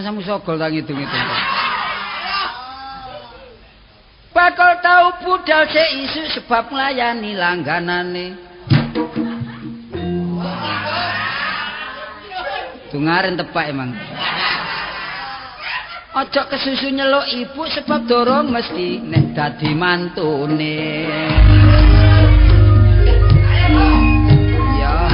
Rumangsamu sogol ta ngitung-ngitung. Bakal tau budal sik isuk sebab nglayani langganane. Dungaren tepak emang. Ojo kesusu nyeluk ibu sebab dorong mesti nek dadi mantune. Ya.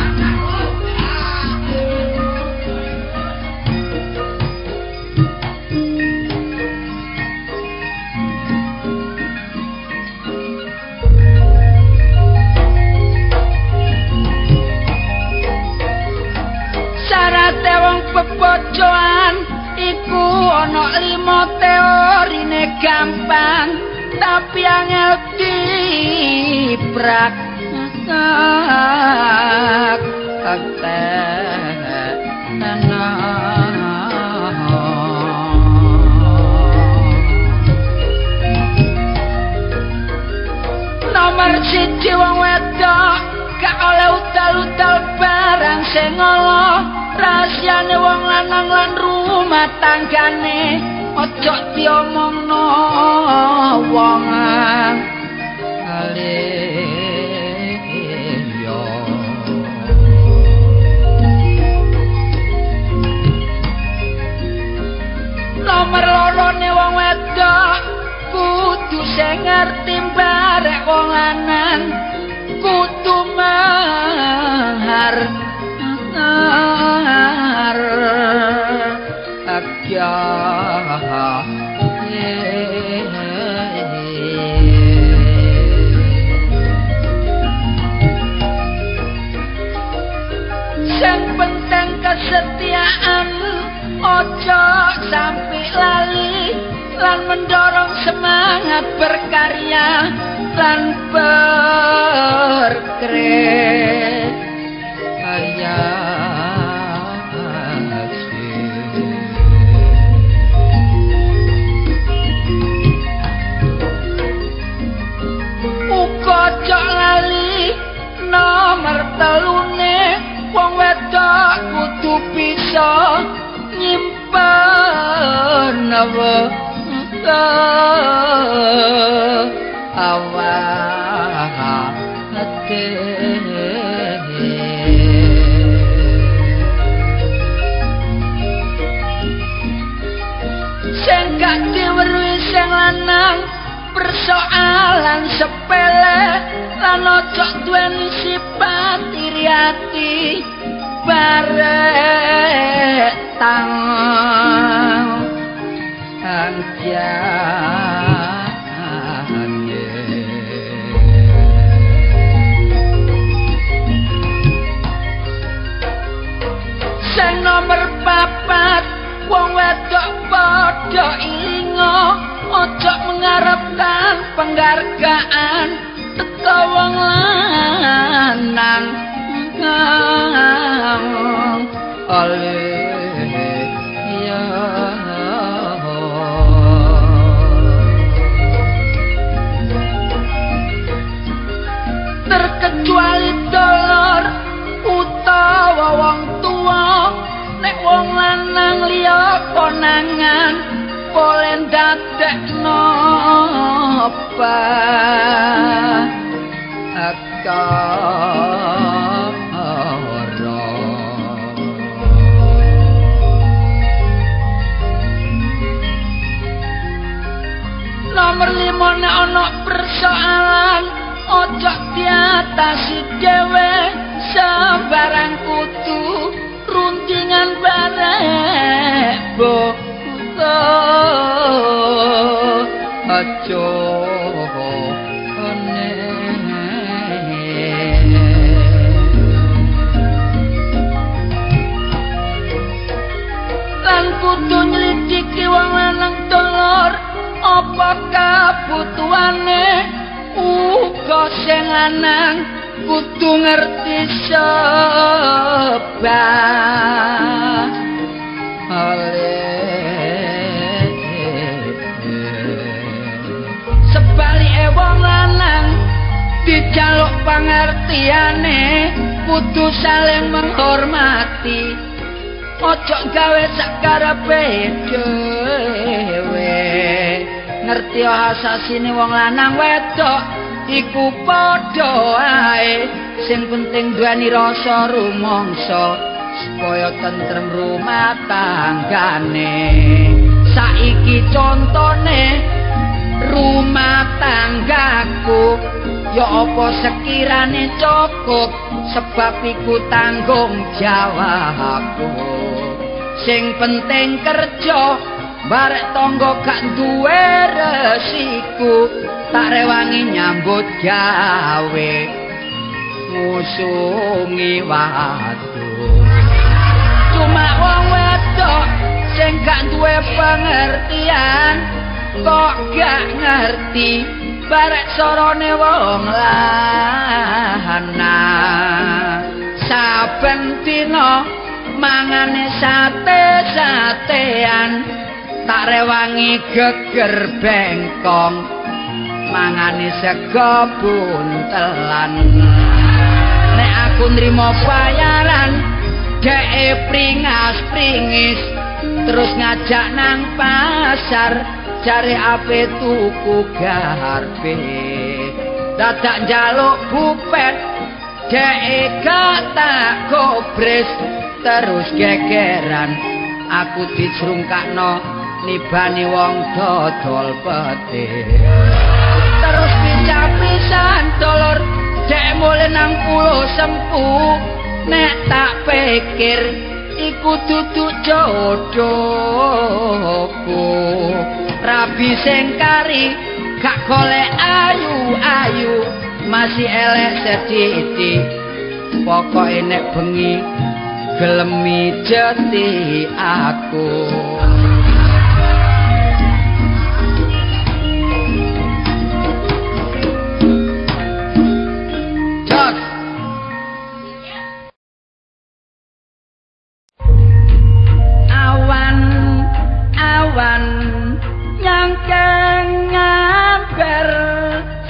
Syarate wong bebojoan iku ana 5 teorine gampang tapi angel dipraktekno. Nomor 1 wong wedok gak oleh utal-utal barang sing ala rahasiane wong lanang lan rumah tanggane ojo diomongno wong liya. Nomor 2 wong wedok kudu sing ngerti barek wong lanang kudu mahar sing penting kesetiaan ojo sampai lali lan mendorong semangat berkarya lan berkreasi. Uga ojo lali nomor 3 wong wedok kudu bisa nyimpen awake. Sing gak diweruhi sing lanang persoalan sepele lan ojo duweni sifat iri ati barek tang sing nomor 4 wong wedok padha ilinga ojo mengharapkan penghargaan teko wong lanang ya. Terkecuali dolor utawa wong tuwa nek wong lanang liya konangan boleh ndadekno perkara. Nomor 5 nek ana persoalan ojo diatasi dhewe sembarang kudu rundingan barek boko aja lan kudu nyelidiki wong lanang dolor apa kabutuhane uga sing lanang kudu ngerti sebab sebalike wong lanang dijaluk pangertiane kudu saling menghormati Ojo gawe sakarepe dhewe. Ngerti asasine wong lanang wedok iku padha ae, sing penting duweni rasa rumangsa supaya tentrem rumah tanggane. Saiki contone rumah tanggaku ya apa sekirane cukup, sebab iku tanggung jawabku. Sing penting kerja barek tangga gak duwe resiku, tak rewangi nyambut gawe ngusungi watu. Cuma wong wedok sing gak duwe pengertian kok gak ngerti barek sorone wong lanang. Saben dina mangane sate-satean, tak rewangi geger bengkong mangane sego buntelan. Nek aku nrimo bayaran dheke pringas-pringis terus ngajak nang pasar jare ape tuku garpe. Dadak njaluk bupet dheke gak tak gobres terus gegeran aku dicrungkakno nibani wong dodol pete. Terus pisan dolor dek mule nang pulo sempu, nek tak pikir iku dudu jodohku. Rabi sing kari gak golek ayu-ayu, masih elek sedhithik, pokoke nek bengi gelem mijeti aku.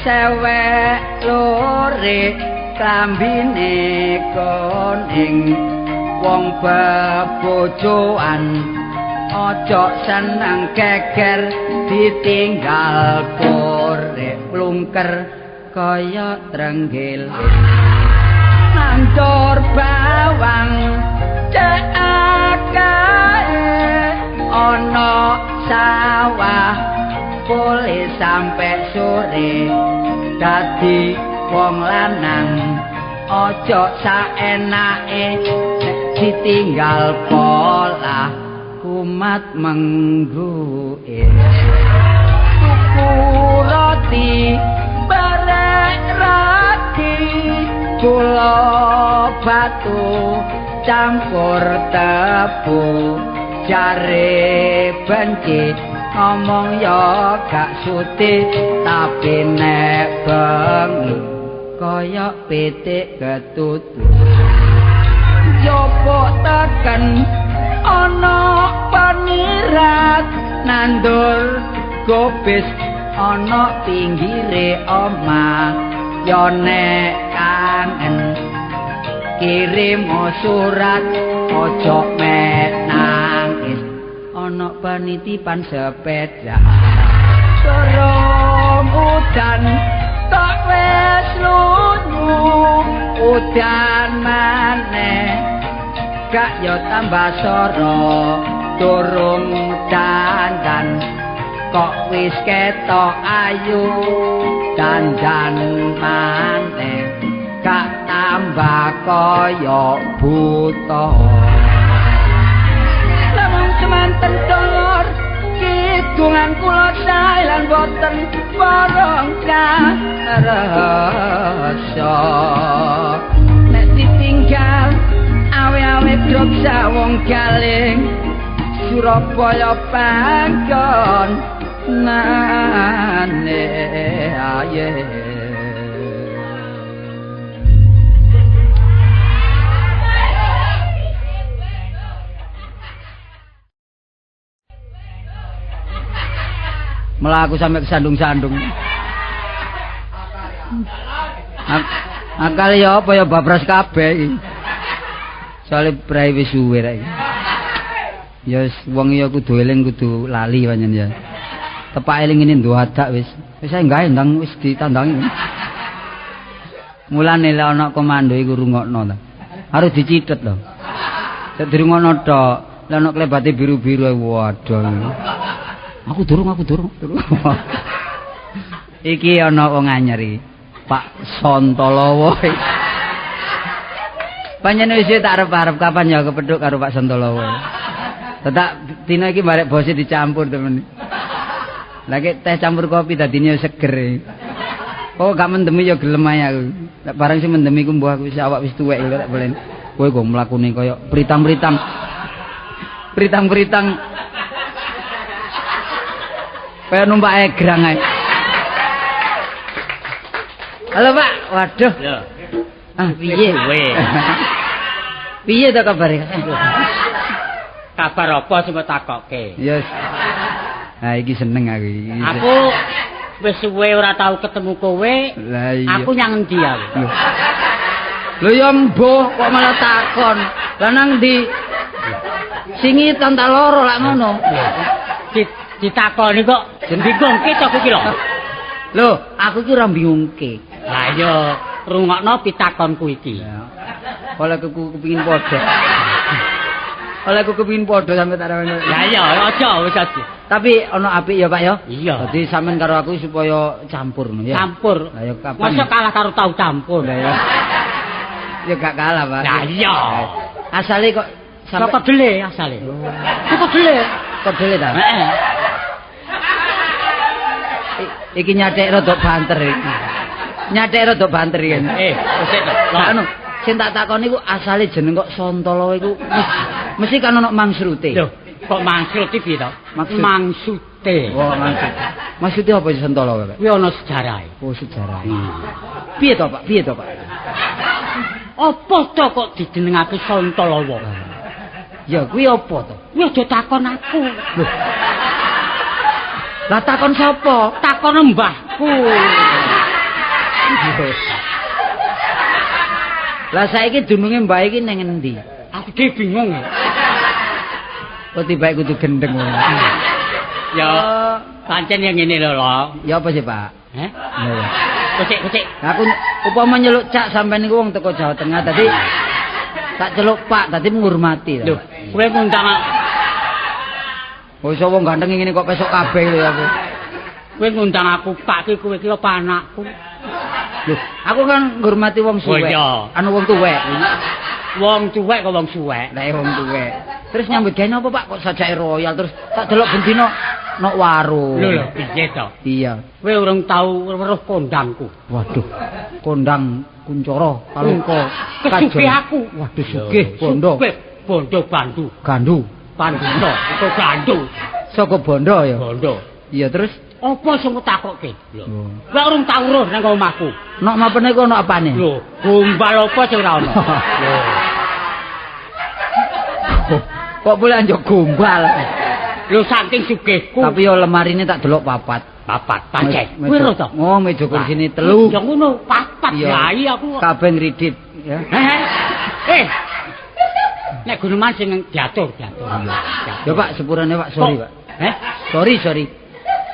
Sewek lore klambine kuning, wong bebojoan aja seneng geger ditinggal korek plungker kaya trenggiling. Nandur bawang cek akae ana sawah boleh sampe sore, dadi wong lanang aja saenake ditinggal polah kumat mengguke. Tuku roti barek roti gula batu campur tebu, jare benci ngomong ya gak suti, tapi nek bengi kaya pitik ketutu. Jopo teken ana panirat nandur gobis ana pinggire omah, ya nek kangen kirim surat aja mek nangis ana penitipan sepeda. Durung udan tok wis lunyu, udan maneh gak yo tambah soro. Durung dandan kok wis ketok ayu, dandan maneh gak tambah kaya buta. Semanten dolor kidungan kula sae lan boten borong karesa. Nek ditinggal awe-awe grok sawong galing Surabaya panggon nane aye. Melaku sampai kesandung-sandung. Akal ya apa ya babras kabeh iki. Soale prai wis suwe rek. Ya wis wong ya kudu eling kudu lali pancen ya. Tepak eling ngene ndadak wis. Wis ae gawe ndang wis ditandangi. Mulane lek ana komando iku rungokno ta. Harus dicithet lho. Nek dirungokno tok, lek ana klebate biru-biru waduh. Aku durung. Iki ana wong anyar iki. Pak Sontolowo. Pancen wis tak arep-arep kapan ya kepethuk karo Pak Sontolowo. Tetak dina iki barek bose dicampur temen. Lagi teh campur kopi dadine seger. Kok gak mendemi ya gelem ae aku. Nek barang sing mendemi ku mbuh aku wis awak wis tuwek lho tak bolen. Kowe kok mlakune kaya pritang-pritang. Pritang-pritang. Kaya numpak egrang ae. Halo Pak, waduh. Lho. Ah, piye kowe? Piye to kabare? Kabar apa sing mbok takokke? Yes. Nah, iki seneng aku iki. Aku wis suwe ora tau ketemu kowe. Lah iya. Aku nyang endi aku? Lho ya mbuh kok malah takon. Lah nang ndi? Singitan ta loro lak ngono. Ditakoni kok bingungke to kowe iki lho. Lho, aku iki ora bingungke. Lah iya, rungokno pitakonku iki. Oleh aku kepingin padha. Oleh aku kepingin padha sampe tak rawene. Lah iya, aja wis aja. Tapi ana apik ya, Pak ya? Iya. Dadi sampean karo aku supaya campur ngono ya. Campur. Lah ya kapan? Masa kalah karo tau campur. Lah ya. Ya gak kalah, Pak. Lah iya. Asale kok sampe kedele asale. Kok kedele? Kedele ta? Heeh. Iki nyathek rada banter iki. Nyathek rada banter iki. Wis to. Anu, sing tak takoni iku asale jeneng kok Sontolo iku mesti kan ana mangsrute. Lho, kok mangsrut iki piye to? Mangsute. Oh, maksud. Maksudnya apa Sontolo, Pak? Kuwi ana sejarahe. Oh, sejarahe. Piye to, Pak? Piye to, Pak? Apa to kok dijenengake Sontolowo? Ya kuwi apa to? Kuwi aja takon aku. Lho. Lah takon sapa? Takon mbahku. Lah saiki dununge mbah iki ning endi? Aku dhewe bingung. Kok tibake kudu gendeng ngono. Ya, pancen yang ngene lho, Lho. Ya apa sih, Pak? Heh? Ya ya. Kucik-kucik. Aku upama nyeluk cak sampean niku wong teko Jawa Tengah tadi tak celuk Pak, tadi menghormati. Lho, kowe ngundang Oh, iso wong ganteng ngene kok pesok kabeh lho aku. Kowe ngundang aku Pak ki kowe ki apa anakku? Lho, aku kan ngurmati wong suwek. Oh, anu wong tuwek. Wong tuwek kok wong suwek. Lah wong tuwek. Terus nyambut gawe napa Pak kok sajake royal terus tak delok bendina nok warung. Lho lho, piye to? Iya. Kowe urung tau weruh kondangku. Waduh. Kondang Kuncoro Kalungka. Kesuge aku. Waduh sugih bondo. Sugih bondo bandu. Gandu. Panduta, saka gandu. Saka bondo ya. Bondo. Iya terus apa sing takokke? Lho. Kowe urung tau weruh nang omahku. Nok mapene iku ana apane? Lho, gombal apa sing ora ana? Lho. Kok boleh anjuk gombal? Lho saking sugihku. Tapi yo lemarine tak delok papat. Papat, pancen. Kuwi lho to. Oh, meja kursine telu. Ya ngono, papat. Ya iya aku. Kabeh ngridit ya. Nek guneman sing diatur, diatur. Ya Pak, sepurane Pak, sorry Pak. Heh? Sorry, sorry.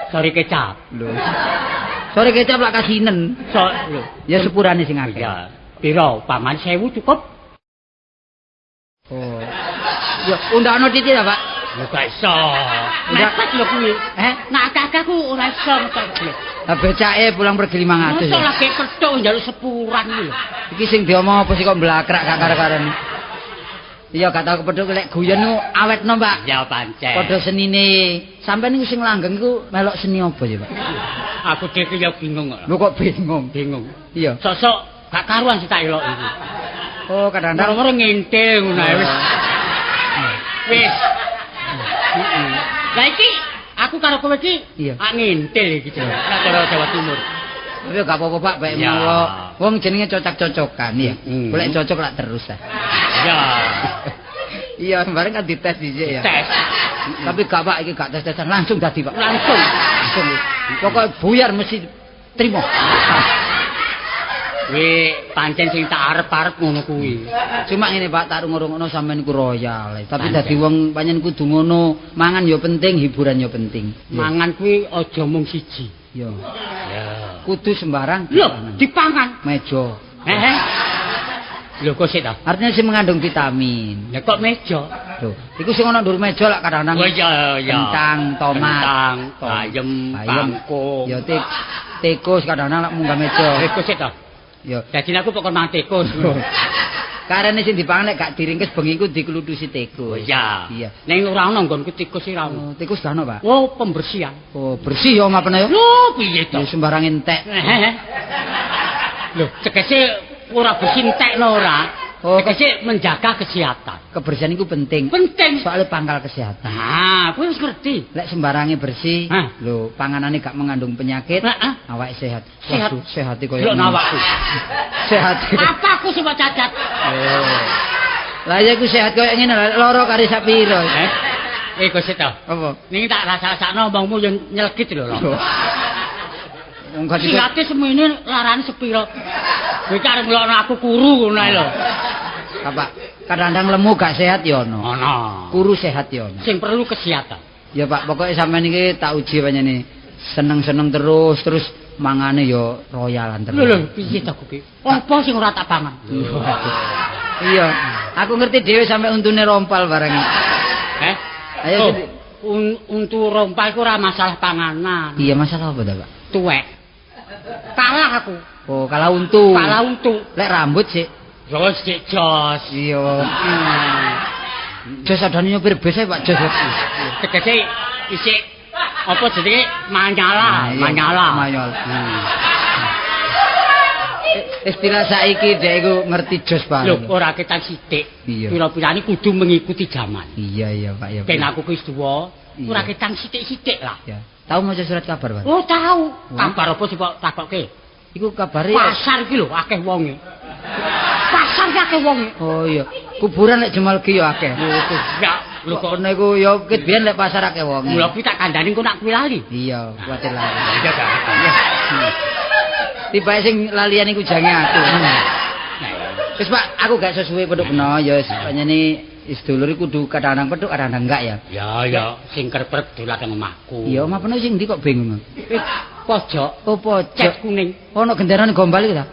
Sorry kecap. Lho. Sorry kecap lak kasinen. So, lho. Ya sepurane sing akeh. Ya. Piro? Paman 1000 cukup? Oh. Ya undakno titik ta, Pak? Lho gak iso. Mepet lho kuwi. Eh, nek akeh-akeh ku ora iso metok. Lah becake pulang pergi 500. Mosok lagi petuk njaluk sepuran iki lho. Iki sing diomong apa sih kok mblakrak gak karo-karone. Iya gak tau kepethuk lek guyon niku awetno, Pak. Ya pancen. Padha senine. Sampeyan niku sing langgeng iku melok seni apa ya, Pak? Aku dhewe ya bingung kok. Lho kok bingung? Bingung. Iya. Sosok gak karuan sing tak elok iki. Oh, kadang-kadang moro ngintil ngono ae wis. Wis. Heeh. Lah iki aku karo kowe iki ak ngintil iki jenenge cara Jawa Timur. Tapi gak apa-apa Pak, baik menawa wong jenenge cocok-cocokan ya. Golek cocok lak terus ah. Ya. Iya, bareng kan dites dhisik ya. Tes. Tapi gak Pak, iki gak tes-tesan, langsung dadi Pak. Langsung. Langsung. Pokoke buyar mesti trimo. Kuwi pancen sing tak arep-arep ngono kuwi. Cuma ngene Pak, tak rungokno sampean iku royal. Tapi dadi wong pancen kudu ngono. Mangan ya penting, hiburan ya penting. Mangan kuwi aja mung siji. Ya. Kudu sembarang. Lho, dipangan meja. Heeh. Lho kok sik ta? Artinya sing mengandung vitamin. Lah kok meja? Lho, iku sing ana ndur meja lak kadang-kadang. Oh iya iya. Kentang, tomat, kentang, bayem, kangkung. Ya tikus kadang-kadang lak munggah meja. Tikus sik ta? Ya. Dadi aku pokok mangan tikus. Karene sing dipangan nek gak diringkes bengi iku diklutusi tikus. Oh iya. Iya. Ning ora ana nggonku tikus ora ana. Oh, tikus gak ana, Pak. Oh, pembersihan. Oh, bersih ya omah ya. Lho, piye to? Ya sembarang entek. Lho, tegese ora bersih entekno ora. Oh, tegese menjaga kesehatan. Kebersihan iku penting. Penting. Soale pangkal kesehatan. Nah, kowe wis ngerti. Lek sembarange bersih, lho, panganane gak mengandung penyakit, awake sehat. Waduh, sehat koyo ngono. Awakku. Sehat. Apa aku sing cacat? Oh. Lah ya iku sehat koyo ngene, lara kari sak piro. Eh, kok sik to? Apa? Ning tak rasa-rasakno omongmu yo nyelgit lho. Wong gak silate semene larane sepiro. Kowe iki arep ngelokno aku kuru ngono ae lho. Bapak, kadang-kadang lemu gak sehat ya ono. Ono. Kuru sehat ya ono. Sing perlu kesehatan. Ya Pak, pokoke sampean iki tak uji panjenengan. Seneng-seneng terus, terus mangane ya royalan terus. Lho lho, piye to kowe? Apa sing ora tak pangan? Iya, aku ngerti dhewe sampe untune rompal barang. Heh? Ayo untu rompal iku ora masalah panganan. Iya, masalah apa ta, Pak? Tuwek. Kalah aku. Oh, kalah untu. Kalah untu. Lek rambut sik. Yo sik jos. Iya. Jos adane nyopir bis ae, Pak Jos. Tegese isik apa jenenge manyala, manyala. Manyala. Istilah saiki dhek iku ngerti jos Pak. Lho, ora ketan sithik. Pira-pirane kudu mengikuti zaman. Iya, iya, Pak, ya. Ben aku ki wis tuwa, ora ketang sithik-sithik lah. Ya. Tahu maca surat kabar, Pak? Oh, tahu. Kabar apa sih kok takokke? Iku kabare pasar iki lho akeh wonge. Pasar ki akeh wonge. Oh iya. Kuburan lek Jemalgi ya akeh. Ya, lho kok ngono iku ya ket biyen lek pasar akeh wonge. Mula kuwi tak kandhani engko nak kuwi lali. Iya, kuwatir lali. Iya, Kak. Tibae sing lalian iku jange aku. Wis Pak, aku gak sesuwe pedhok beno ya wis panjene sedulur iku kudu kadang-kadang pedhok kadang-kadang enggak ya. Ya ya, sing kerep-kerep dolan nang omahku. Iya, omah peno sing ndi kok bingung. Pojok. Oh, pojok. Cat kuning. Ono genderane gombal iki ta?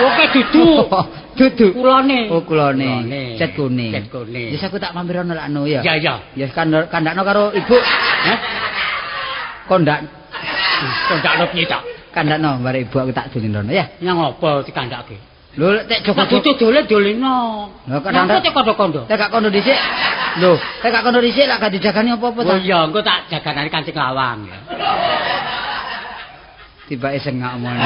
Oke, dudu. Dudu. Kulone. Oh, kulone. Cat kuning. Cat kuning. Wis aku tak mampir ono lakno ya. Ya, ya. Ya kandakno karo ibu. Heh? Kondak. Kondakno piye ta? Kandakno bare ibu aku tak dolen rono ya. Nyang apa dikandake? Lho, tek Joko butuh dolen doleno. Lho, kadang tek kondo-kondo. Tek gak kondo dhisik. Lho, tek gak kondo dhisik lak gak dijagani apa-apa ta? Oh iya, engko tak jaganane kancing lawang ya. Tibake sengak omongane.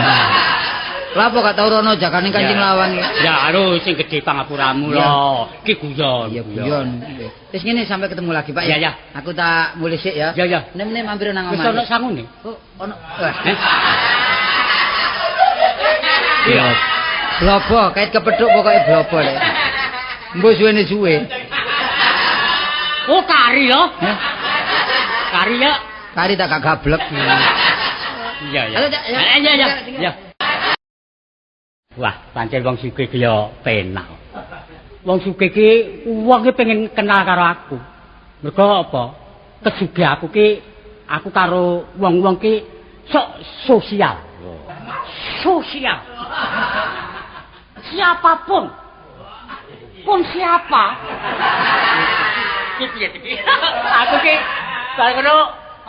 Lah apa gak tau rono jagane kancing lawang iki? Ya anu sing gedhe pangapuramu lho. Iki guyon. Iya guyon. Wis ngene sampai ketemu lagi Pak ya. Ya. Aku tak mulih sik ya. Ya ya. Nek mampir nang omah. Wis ono sangune? Oh, ono. Iya. Blobo, kait kepethuk pokoke blobo lek. Mbok suwene suwe. Oh, kari lho. Heh. Kari ya. Kari tak gak gablek. Iya, iya. Iya, iya, iya. Wah, pancen wong sugih iki ya penak. Wong sugih iki wong iki pengen kenal karo aku. Mergo apa? Kesugih aku ki aku karo wong-wong ki sok sosial. Sosial. Siapapun. Pun siapa. Iki piye iki? Aku ki bar ngono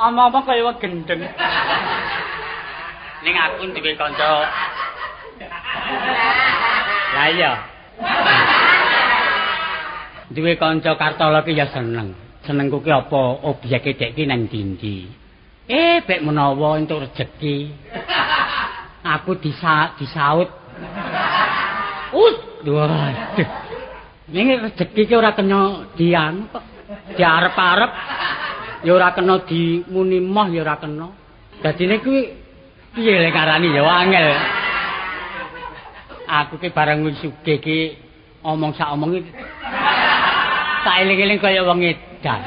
omong-omong kaya wong gendeng. Ning aku duwe kanca. Lah iya. Duwe kanca Kartolo ki ya seneng. Senengku ki apa obyeke dek ki nang ndi-ndi. Bek menawa entuk rejeki. Aku disaut. Waduh. Ning rejeki ki ora kena dianu kok. Diarep-arep ya ora kena dimuni moh ya ora kena. Dadine kuwi piye lek ngarani ya angel. Aku ki bareng wis sugih ki omong sak omong iki tak eling-eling kaya wong edan.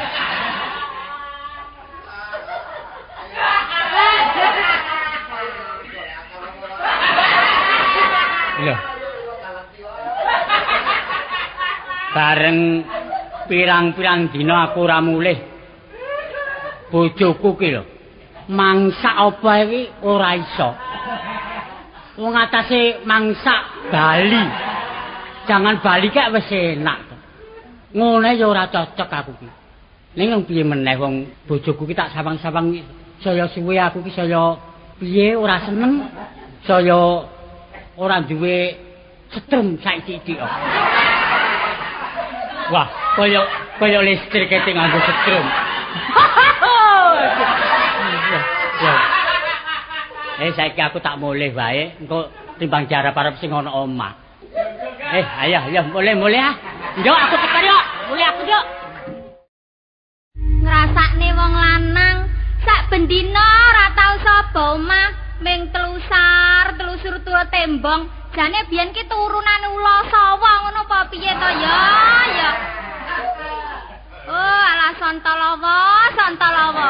Lho. Bareng pirang-pirang dina aku ora mulih. Bojoku ki lho, mangsak apa iki ora iso. Wong atase mangsak Bali. Jangan Bali kek wis enak to. Ngene ya ora cocok aku ki. Ning piye meneh wong bojoku ki tak sawang-sawang saya suwe aku ki saya piye ora seneng, saya ora duwe setrum saiki-iki kok. Wah, kaya listrik kete nganggo setrum. Saiki aku tak mulih wae, engko timbang diarep-arep sing ana omah. Ayo, ayo, mulih-mulih ah. Yo aku tekan yo, mulih aku yo. Ngrasakne wong lanang sak bendina ora tau saba omah, ming telusar, telusur turu tembong. Jane biyen ki turunan ula sawa ngono apa piye to ya? Ya. Oh, alah Santalawa, Santalawa.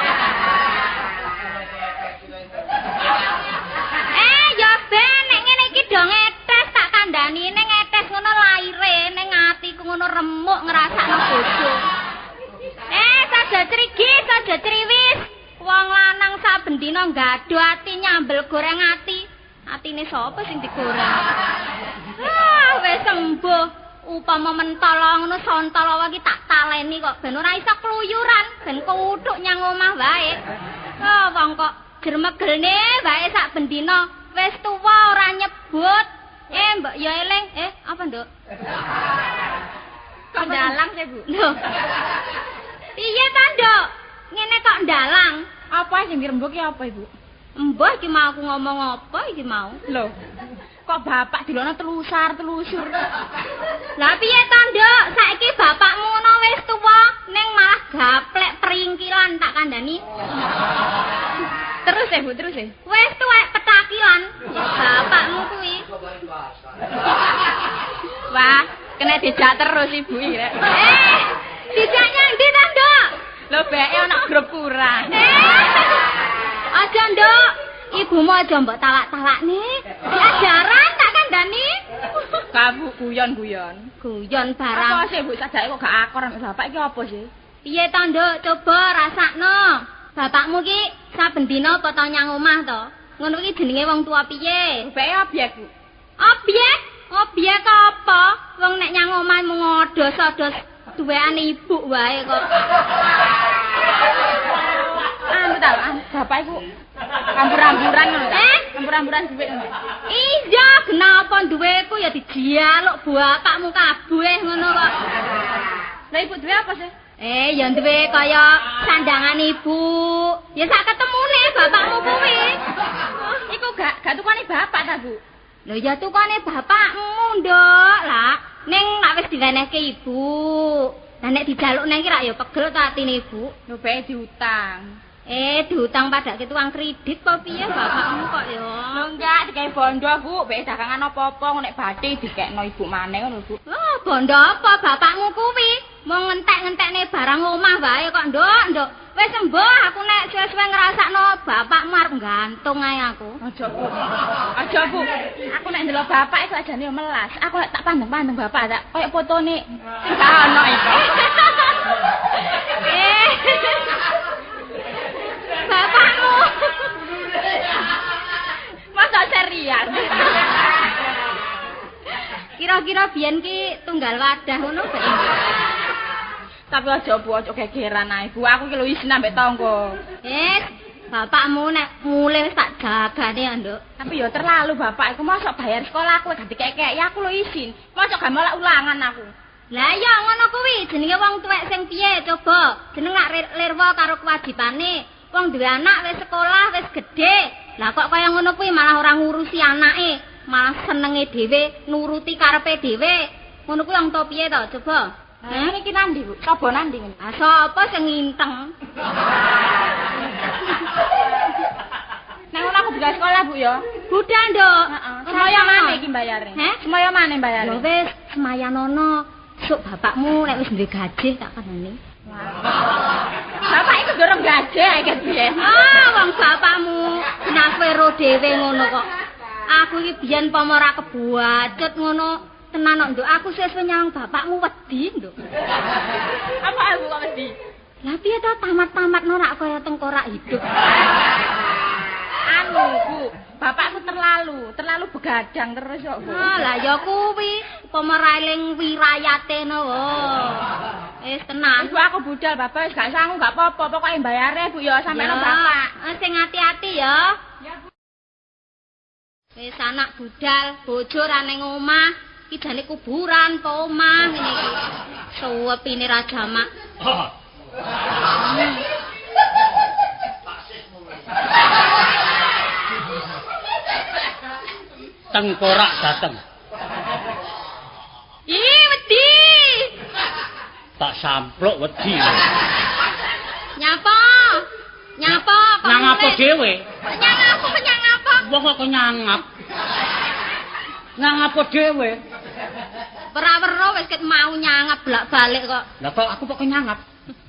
Ya ben nek ngene iki do ngetes tak kandhani ning ngetes ngono laire ning atiku ngono remuk ngrasakno bojo. Saja crigi, saja criwis. Wong lanang saben dina nggaduh ati nyambel goreng ati. Atine sapa sing digoreng? Ah, wis sembuh. Upama mentol ngono Santalawa iki tak taleni kok ben ora iso kluyuran, ben kuthuk nyang omah wae. Ah, wong kok jermegelne wae sak bendina. Wis tuwa ora nyebut. Mbok ya eling. Apa, Nduk? Kok ndalang sih, Bu? Lho. Piye ta, Nduk? Ngene kok ndalang? Apa sing dirembuk ki apa, Ibu? Mbah iki mau aku ngomong apa iki mau? Lho. Kok bapak dilokno telusar-telusur. Lah piye ta, Nduk? Saiki bapakmu ngono wis tuwa ning malah gaplek peringkilan tak kandhani. Terus ya, Bu, terus ya. Wis tuwek petakilan bapakmu kuwi. Wah, kena dijak terus Ibu iki rek. Dijak nyang ndi ta, Nduk? Lho, beke ana grup kurang. Aja, Nduk. Ibumu aja mbok talak-talakne. Diajaran tak kandhani. Kamu guyon-guyon. Guyon barang. Apa sih, Bu, sajake kok gak akor ambek bapak iki apa sih? Piye ta, Nduk? Coba rasakno. Bapakmu ki saben dina apa tau nyang omah to? Ngono ki jenenge wong tua piye? Beke obyek, Bu. Obyek? Obyek apa? Wong nek nyang omah mung ngodos-odos duweane ibu wae kok. Anu ta, bapak iku kampur-amburan ngono ta? Kampur-amburan dhuwit ngono. Iya, kenapa duweku ya dijaluk bapakmu kabeh ngono kok. Lah ibu duwe apa sih? Ya duwe kaya sandangan ibu. Ya sak ketemune bapakmu kuwi. Iku gak tukane bapak ta, Bu? Lho ya tukane bapakmu, Nduk. Lah, ning lak wis diwenehke ibu. Lah nek dijaluk nang iki rak ya pegel ta atine ibu. Lho bae diutang. Diutang padake tuang kredit apa piye bapakmu kok ya? Lho enggak, digawe bondo, Bu. Bae dagangan apa-apa nek bathi dikekno ibu maneh ngono, Bu. Wah, bondo apa bapakmu kuwi? Mung ngentek-ngentekne barang omah wae kok, Nduk, Nduk. Wis embuh aku nek suwe-suwe ngrasakno bapakmu arep gantung ae aku. Aja, Bu. Aja, Bu. Aku nek ndelok bapak iku ajane yo melas. Aku lek tak pandeng-pandeng bapak tak koyo fotone sing gak ono iku. Bapakmu. Masa serius? Kira-kira biyen ki tunggal wadah ngono bae. Tapi aja Bu, aja gegeran ae Bu. Aku ki lho isin ambek tangga. Bapakmu nek mulih wis tak jagane ya, Nduk. Tapi ya terlalu bapak iku mosok bayar sekolah aku gak dikek-kek ya aku lho isin. Mosok gak malah ulangan aku. Lah iya ngono kuwi jenenge wong tuwek sing piye coba. Jeneng lak lirwa karo kewajibane. Wong duwe anak wis sekolah, wis gedhe. Lah kok kaya ngono kuwi malah ora ngurusi anake, malah senenge dhewe, nuruti karepe dhewe. Ngono kuwi wong to piye to coba? Lah iki nandi, Bu? Sapa nandi ngene? Ah sapa sing nginteng? Nek ngono aku budal sekolah, Bu ya. Budal, Nduk. Heeh. Semaya maneh iki mbayare? Heh? Semaya maneh mbayare? Ya wis, semayanono. Sok bapakmu nek wis duwe gaji tak kandhani. Bapak iku dorong gaji ae ket biyen. Ah, wong bapakmu nafero dhewe ngono kok. Aku iki biyen pomo ora kebuacut ngono. Tenan kok, Nduk, aku sesuk nyawang bapakmu wedi, Nduk. Apa aku kok wedi? Lah piye to tamat-tamat norak kaya tengkorak hidup. Anu, Bu, bapakku terlalu begadang terus kok, Bu. Ah, lah ya kuwi, upama ra eling wirayate no. Wis tenan. Ibu aku budal, bapak wis gak sangu gak apa-apa, pokoke bayare Bu ya sampe nang bapak. Sing ati-ati ya. Ya, Bu. Wis anak budal, bojo ra ning omah. Iki jane kuburan apa omah ngene iki. Suwepine ra jamak. Tengkorak dateng. Ih, wedi. Tak samplok wedi. Nyapa? Nyapa kok? Nyangapa dhewe? Nyangapa, nyangapa? Wong kok nyangap. Nyangapa dhewe? Ora-ora wis ket mau nyangap bolak-balik kok. Lah kok aku kok nyangap?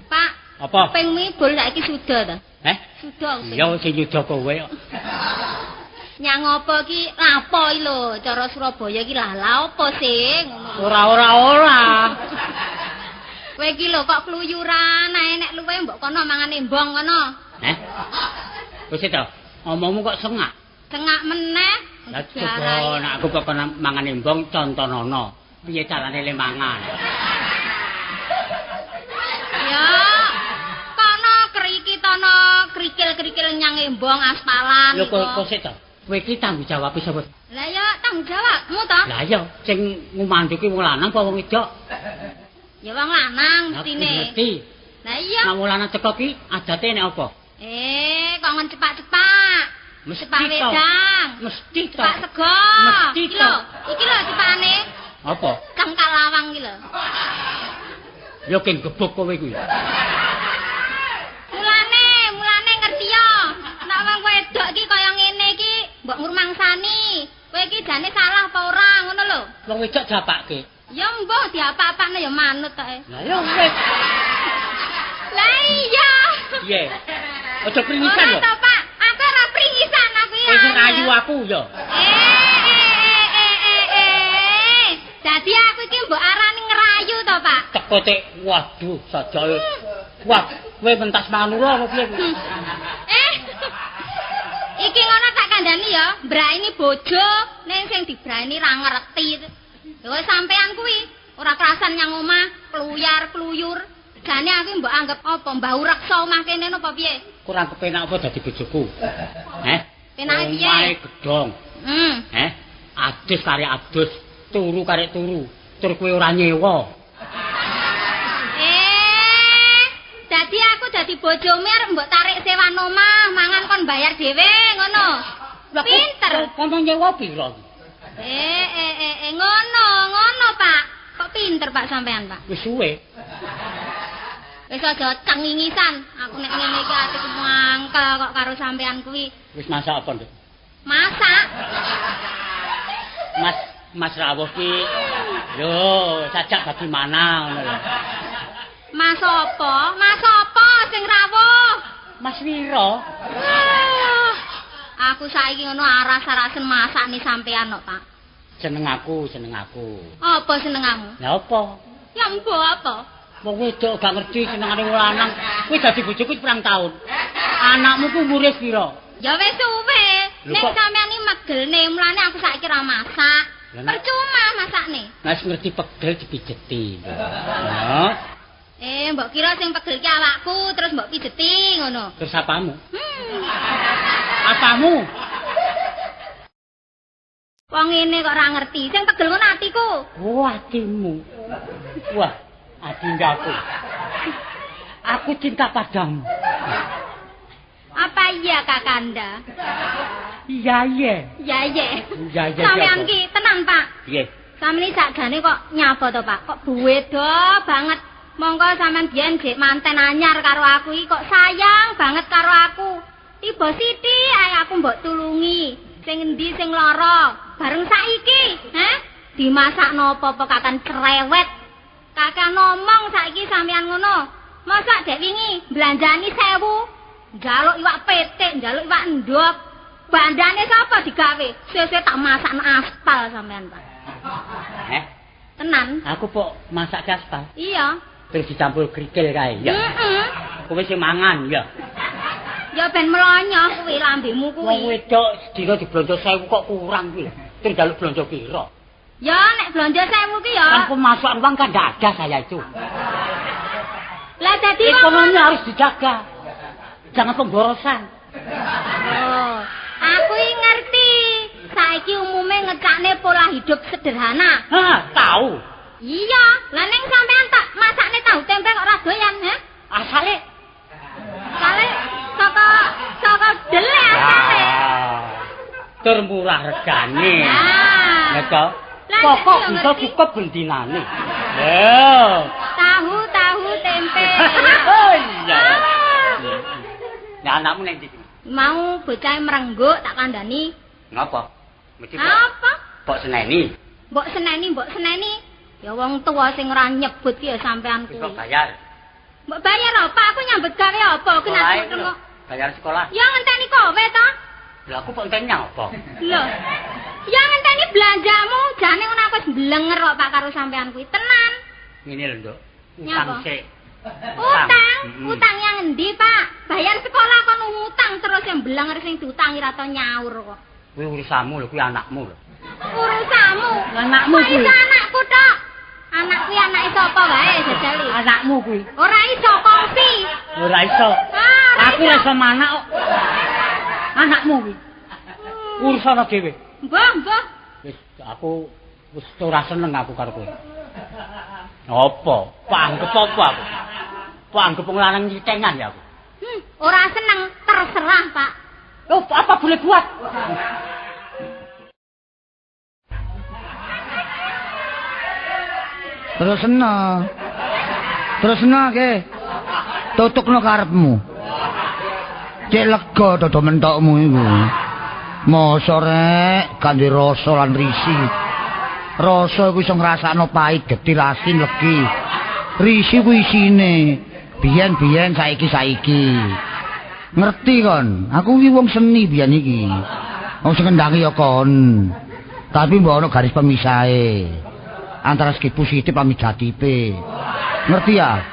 Pak, apa? Kupingmu ibul saiki suda ta? Heh? Suda. Iya sing nyuda kowe kok. Nyang apa ki lapo iki lho, cara Surabaya iki lah lha apa sih ngono. Ora. Kowe iki lho kok kluyuran ae nek luwe mbok kono mangan embong kono. Heh? Wis to, omongmu kok sengak. Sengak meneh. Lah coba nek aku kok kono mangan embong contonono. Piye carane le mangan? Ya. Kono kriki tono krikil-krikil nyang embong aspalan. Lho kok sik to? Kowe iki tanggung jawab sapa? Lah ya tanggung jawabmu to. Lah iya, sing ngumandu ki wong lanang apa wong wedok? Ya wong lanang mestine. Ngerti. Lah iya. Nek wong lanang teko ki adate nek apa? Kok ngen cepak-cepak. Mesti cepak wedang. Mesti to. Cepak sego. Mesti to. Iki lho cepakane. Apa? Cengkal lawang iki lho. Ya ken gebuk kowe kuwi. Mulane ngerti ya. Nek wong wedok iki kaya ngene iki mbok ngrumangsani. Kowe iki jane salah apa ora ngono lho. Wong wedok diapake. Ya mbok diapa-apakne ya manut tok e. Lah ya wis. Lah iya. Piye? Aja pringisan lho. Ora to, Pak. Aku ora pringisan aku ya. Kowe sing ayu aku ya. Dadi aku iki mbok arani ngrayu to, Pak. Teko tek waduh sajae. Wah, kowe mentas manura apa piye kuwi? Iki ngono tak kandhani ya, mbraini bojo ning sing dibraini ra ngerti. Lho sampean kuwi ora kerasan nyang omah, kluyar-kluyur. Jane aku mbok anggap apa mbah reksa omah kene napa piye? Kurang kepenak apa dadi bojoku? Heh? Penake piye? Omahe gedhong. Heh? Adus karek adus, turu karek turu. Tur kowe ora nyewa. Dadi aku dadi bojomu arep mbok tarik sewan omah, mangan kon bayar dhewe ngono. Pinter. Kono nyewa piro? Ngono, Pak. Kok pinter Pak sampean, Pak? Wis suwe. Wis aja cengingisan. Aku nek ngene iki atiku mangkel kok karo sampean kuwi. Wis masak apa, Nduk? Masak. Mas rawuh ki lho, sajak bagaimana ngono lho. Mas apa? Mas apa sing rawuh? Mas Wiro. Aku saiki ngono aras-arasen masakne sampean kok, Pak. Seneng aku. Apa senengamu? Lah apa? Ya mbok apa? Wong wedok gak ngerti senengane wong lanang. Kuwi dadi bojoku pirang taun. Anakmu ku umure pira? Ya wis suwe. Nek sampean iki megelne, mulane aku saiki ra masak. Percuma masakne. Lah wis ngerti pegel dipijeti. Heeh. Mbok kira sing pegel ki awakku terus mbok pijeti ngono. Terus apamu? Apamu? Wong ngene kok ora ngerti. Sing pegel ngono atiku. Oh, atimu. Wah, adindaku. Aku cinta padamu. Apa iya Kakanda? Iya, iya. Iya, iya. Iya, iya. Sampeyan ki tenan, Pak. Piye? Sampeyan iki sakjane kok nyapa to, Pak? Kok beda banget. Monggo sampean biyen jek manten anyar karo aku iki kok sayang banget karo aku. Tiba sithik ae aku mbok tulungi. Sing endi sing lara? Bareng saiki, heh? Dimasakno apa-apa kakan cerewet. Kakak ngomong saiki sampean ngono. Mosok dek wingi belanjani 1000, njaluk iwak pitik, njaluk iwak endhog. Bandane sapa digawe? Sesuk tak masakno aspal sampean, Pak. Heh? Tenan. Aku pok masak aspal. Iya. Terus dicampur krikil kae, ya. Heeh. Kowe sing mangan, ya. Ya ben mlonyoh kuwi lambemu kuwi. Wong wedok sedina diblonjo 1000 kok kurang kuwi lho. Terus njaluk blonjo pira? Ya nek blonjo 1000 ki ya. Kan pemasukan uang kan ndak ada saya itu. Lah dadi ekonomi harus dijaga. Jangan pemborosan. Oh, aku ngerti. Saiki umume ngecakne pola hidup sederhana. Hah, tahu. Iya, lah ning sampean tak masakne tahu tempe kok ora doyan, ha? Asale asale saka dele asale. Tur murah regane. Lah to. Pokok bisa cukup bendinane. Lho. Tahu tempe. Oh iya. Lah anakmu ning ndi? Mau bocah merengguk tak kandhani. Ngapa? Mesti apa? Mbok seneni. Mbok seneni. Ya wong tuwa sing ora nyebut ki ya sampean kuwi. Mbok bayar. Mbok bayar apa? Aku nyambut gawe apa? Ki nek tengok. Bayar sekolah. Ya ngenteni kowe to. Lah aku kok ngenteni apa? Lho. Ya ngenteni belanjamu, jane ngono aku wis mblenger kok Pak karo sampean kuwi. Tenan. Ngene lho, Nduk. Utang sik. Utang? Utang yang endi, Pak? Bayar sekolah kon utang terus yang mblenger sing diutangi ra tau nyaur kok. Kuwi urusanmu lho, kuwi anakmu lho. Urusanmu? Anakmu kuwi. Anakku tok. Anak kuwi anake sapa wae jajali? Anakmu kuwi. Ora iso kongsi. Ora iso. Aku ora iso manak kok. Anakmu kuwi. Urusana dhewe. Mbah, mbah. Wis aku wis ora seneng aku karo kowe. Apa? Panggep apa aku? Panggep wong lanang nyitengan ya aku. Ora seneng, terserah, Pak. Oh, apa boleh buat? Terusno. Terusno ke. Tutukno karepmu. Cek lega dodo mentokmu iku. Mosok rek gak duwe rasa lan risi. Rasa iku iso ngrasakno pahit, getir, asin, legi. Risi ku isine. Biyen-biyen saiki-saiki. Ngerti kon? Aku iki wong seni biyen iki. Wong sing ngendangi ya kon. Tapi mbok ono garis pemisahe. Antara segi positif lan negatife. Ngerti ya?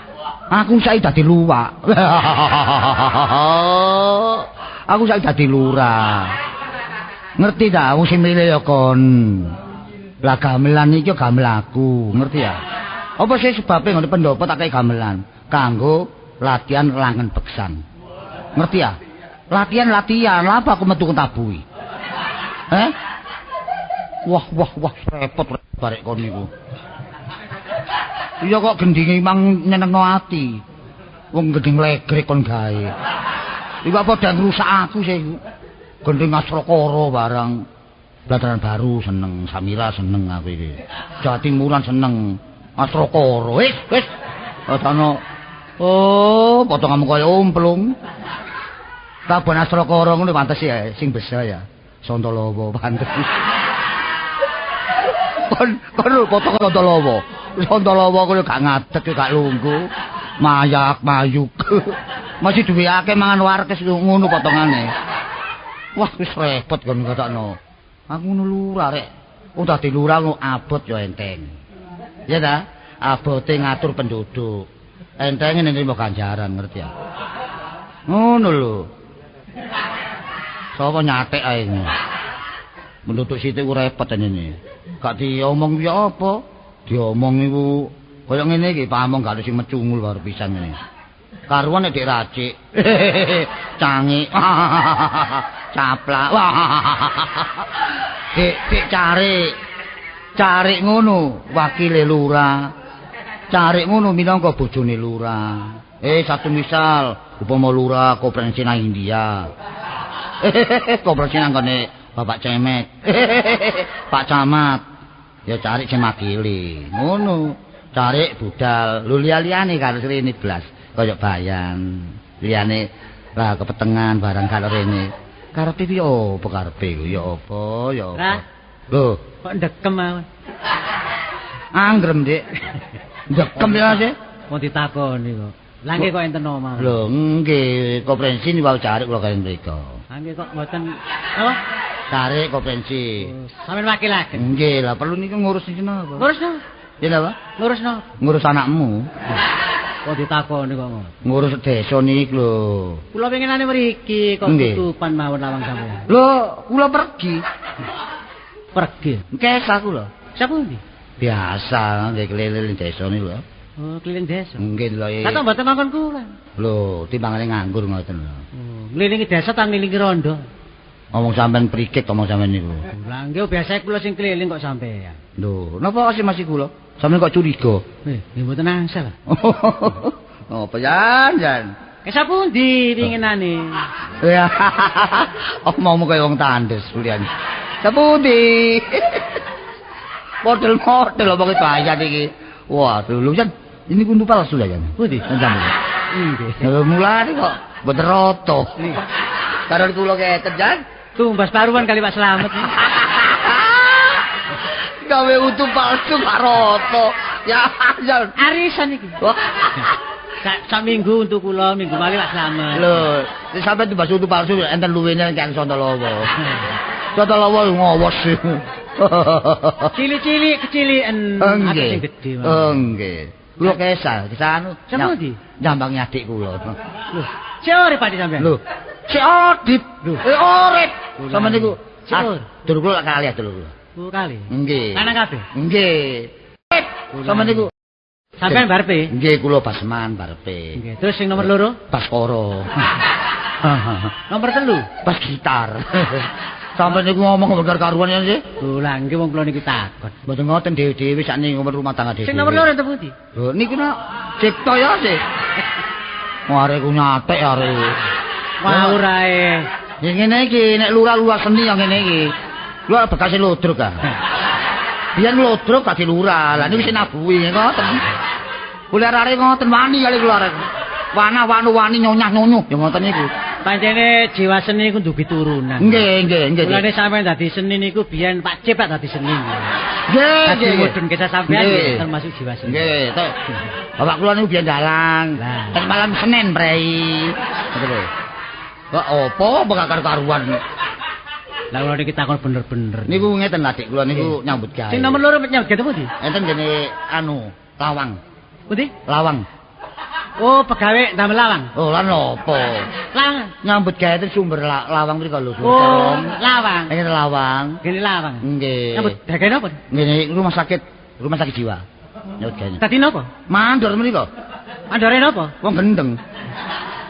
Aku saiki dadi luwak. Aku saiki dadi lurah. Ngerti ta? Wong sing milih ya kon. Lah gamelan iki gamel aku, ngerti ya? Apa sih sebabe ngene pendopo tak kei gamelan? Kanggo latihan langen beksan. Ngerti ya? Latihan-latihan, lha apa aku metu tabuhi? Eh? Wah, wah, wah, repot barek kon niku. Iya kok gendinge mang nyenengno ati. Wong gending legrek kon gawe. Iku apa padha ngrusak aku sih. Gending Asrakara barang. Blataran baru seneng, Samira seneng aku iki. Jawa Timuran seneng. Asrakara. Wis, wis. Ana oh, potonganmu kaya umplung. Tabuhan Asrakara ngono pantes ya sing besa ya. Santalawa pantes. Kon kon potong Santalawa. Santalawa kuwi gak ngadeg gak lungguh. Mayak mayuk. Masih duwe akeh mangan warkes ngono potongane. Wah wis repot kon ngatokno. Aku ngono lurah rek. Wong dadi lurah ngono abot ya enteng. Ya ta? Abote ngatur penduduk. Entenge nrimo ganjaran ngerti ya. Ngono lho. Sapa nyatek ae. Penduduk sithik ku repot ngene. Gak diomong ya apa? Diomong iku kaya ngene iki pamong gak sing mecungul baru pisan ngene. Karuan nek dik racik. Cangik. Caplak. Dik dik carik. Carik ngono wakile lurah. Carik ngono minangka bojone lurah. Satu misal upama lurah konferensi nang India. Konferensi nang gone Bapak Cemet. Pak Camat. Ya carik sing makili. Ngono. Carik budal. Lho liya-liyane karo rene blas. Kaya bayan. Liyane lah kepetengan barang karo rene. Karepe piye apa karepe ya apa ya apa. Lho, kok ndekem aku. Anggrem, Dik. Ndekem ya sih. Mau ditakoni kok. Lah nggih kok enten omah. Lho, nggih, konferensi niku carik kula kaliyan mriku. Ha nggih kok mboten apa? Carik konferensi. Sampeyan wakilaken. Nggih, lah perlu niku ngurus niki napa? Ngurus napa? Ya napa? Ngurus napa? Ngurus anakmu. Kok ditakoni kok ngono? Ngurus desa niki lho. Kula pengenane mriki kok tutupan mawon lawang sampeyan. Lho, kula pergi. Pergi. Kesah kula. Sapundi? Biasa nggih keliling desa niku lho. Oh, keliling desa. Nggih lho. Lah mboten mangkon kula. Lho, timbangane nganggur ngoten lho. Oh, ngelilingi desa ta ngelilingi rondo? Ngomong sampean prikik ngomong sampean niku. Lah nggih biasa kula sing keliling kok sampean. Lho, napa sih masih kula? Sampeyan kok curiga? Nggih mboten angsal. Napa jan jan? Kesah pundi pinginane? Ya. Omongmu kaya wong tandes kulian. Sapundi? Model-model omonge bahaya iki. Wah, lho jan ini kuntu palsu lah jan. Pundi? Sampeyan. Nggih. Lho mulane kok mboten rata. Karo kula keten jan. Tumbas paruan kali Pak Slamet. Gawe utu palsu Pak Roto. Ya jan. Arisan iki. Sak minggu untuk kula, minggu malih Pak Slamet. Lho, sampeyan tumbas utu palsu enten luwene kang Santolowo. Santolowo ngowos. Cilik-cilik keciliken, aku sing gedhe. Oh nggih. Kula kesah, kesah anu. Sapa ndi? Nyambangi adik kula. Lho, sik urip Pak sampeyan. Lho, sik odip. Urip. Sampeyan niku sik urip. Dulur kula kali dulur kula. Oh, kali. Nggih. Lanang kabeh? Nggih. Sampeyan niku sampeyan barepe? Nggih, kula Basman barepe. Nggih. Terus sing nomor loro? Baskoro. Nomor 3? Bas gitar. Sampeyan niku ngomong bener karuan ya sih? Lho, lha nggih wong kula niki takon. Mboten ngoten dhewe-dhewe sakniki ngomong rumah tangga dhewe. Sing nomor loro enten pundi? Lho niku nak cipta ya sih. Wah arek ku nyatek arek. Ngawur ae. Ya ngene iki nek lurah-lurah seni ya ngene iki. Lurah bekase ludruk ah. Biyen ludruk dadi lurah. Lah niku sing nabuhi ngoten. Kula arek ngoten wani kali kula arek. Wana-wanu wani nyonyah-nyonyuh ya ngoten niku. Pancene jiwa seni iku ndugi turunan. Nggih, nggih, nggih. Mulane sampeyan dadi seni niku biyen Pak Cip dadi seni. Nggih, nggih. Mudhun kisah sampeyan termasuk jiwa seni. Nggih, tok. Bapak kula niku biyen dalang. Ten malam Senin prei. Ngoten lho. Kok opo bakar karuan. Lah kula niki takon bener-bener. Niku ngeten adik kula niku nyambut gawe. Sing nomor loro nyambut gawe pundi? Enten gene anu, Lawang. Pundi? Lawang. Oh, pegawe ndamel lawang. Oh, lan opo? Lawang. Nyambut gawe ten sumber lawang mriko lho, sumber. Oh, lawang. Ngene lawang. Ngene lawang. Nggih. Nyambut gawe napa? Ngene rumah sakit jiwa. Nyambut gawe. Dadi napa? Mandor mriko. Mandore napa? Wong gendeng.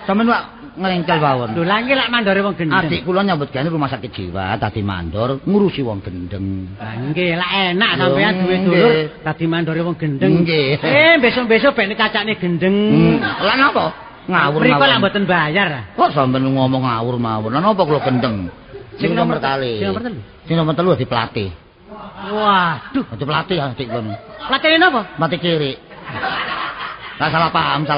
Sampeyan wak nglengkel mawon. Lho, lha nggih lak mandore wong gendeng. Adik kula nyambut gawe rumah sakit jiwa, dadi mandor ngurusi wong gendeng. Lah nggih, lak enak sampeyan duwe dulur dadi mandore wong gendeng. Nggih. Besok-besok ben kacakne gendeng. Lah napa? Ngawur mawon. Mriko lak mboten bayar. Kok sampeyan ngomong ngawur mawon. Lah napa kula gendeng? Sing nomor kali. Sing nomor 3. Sing nomor 3 dadi pelatih. Waduh, dadi pelatih adik kula. Pelatih napa? Pelatih kiri. Lah salah paham kan.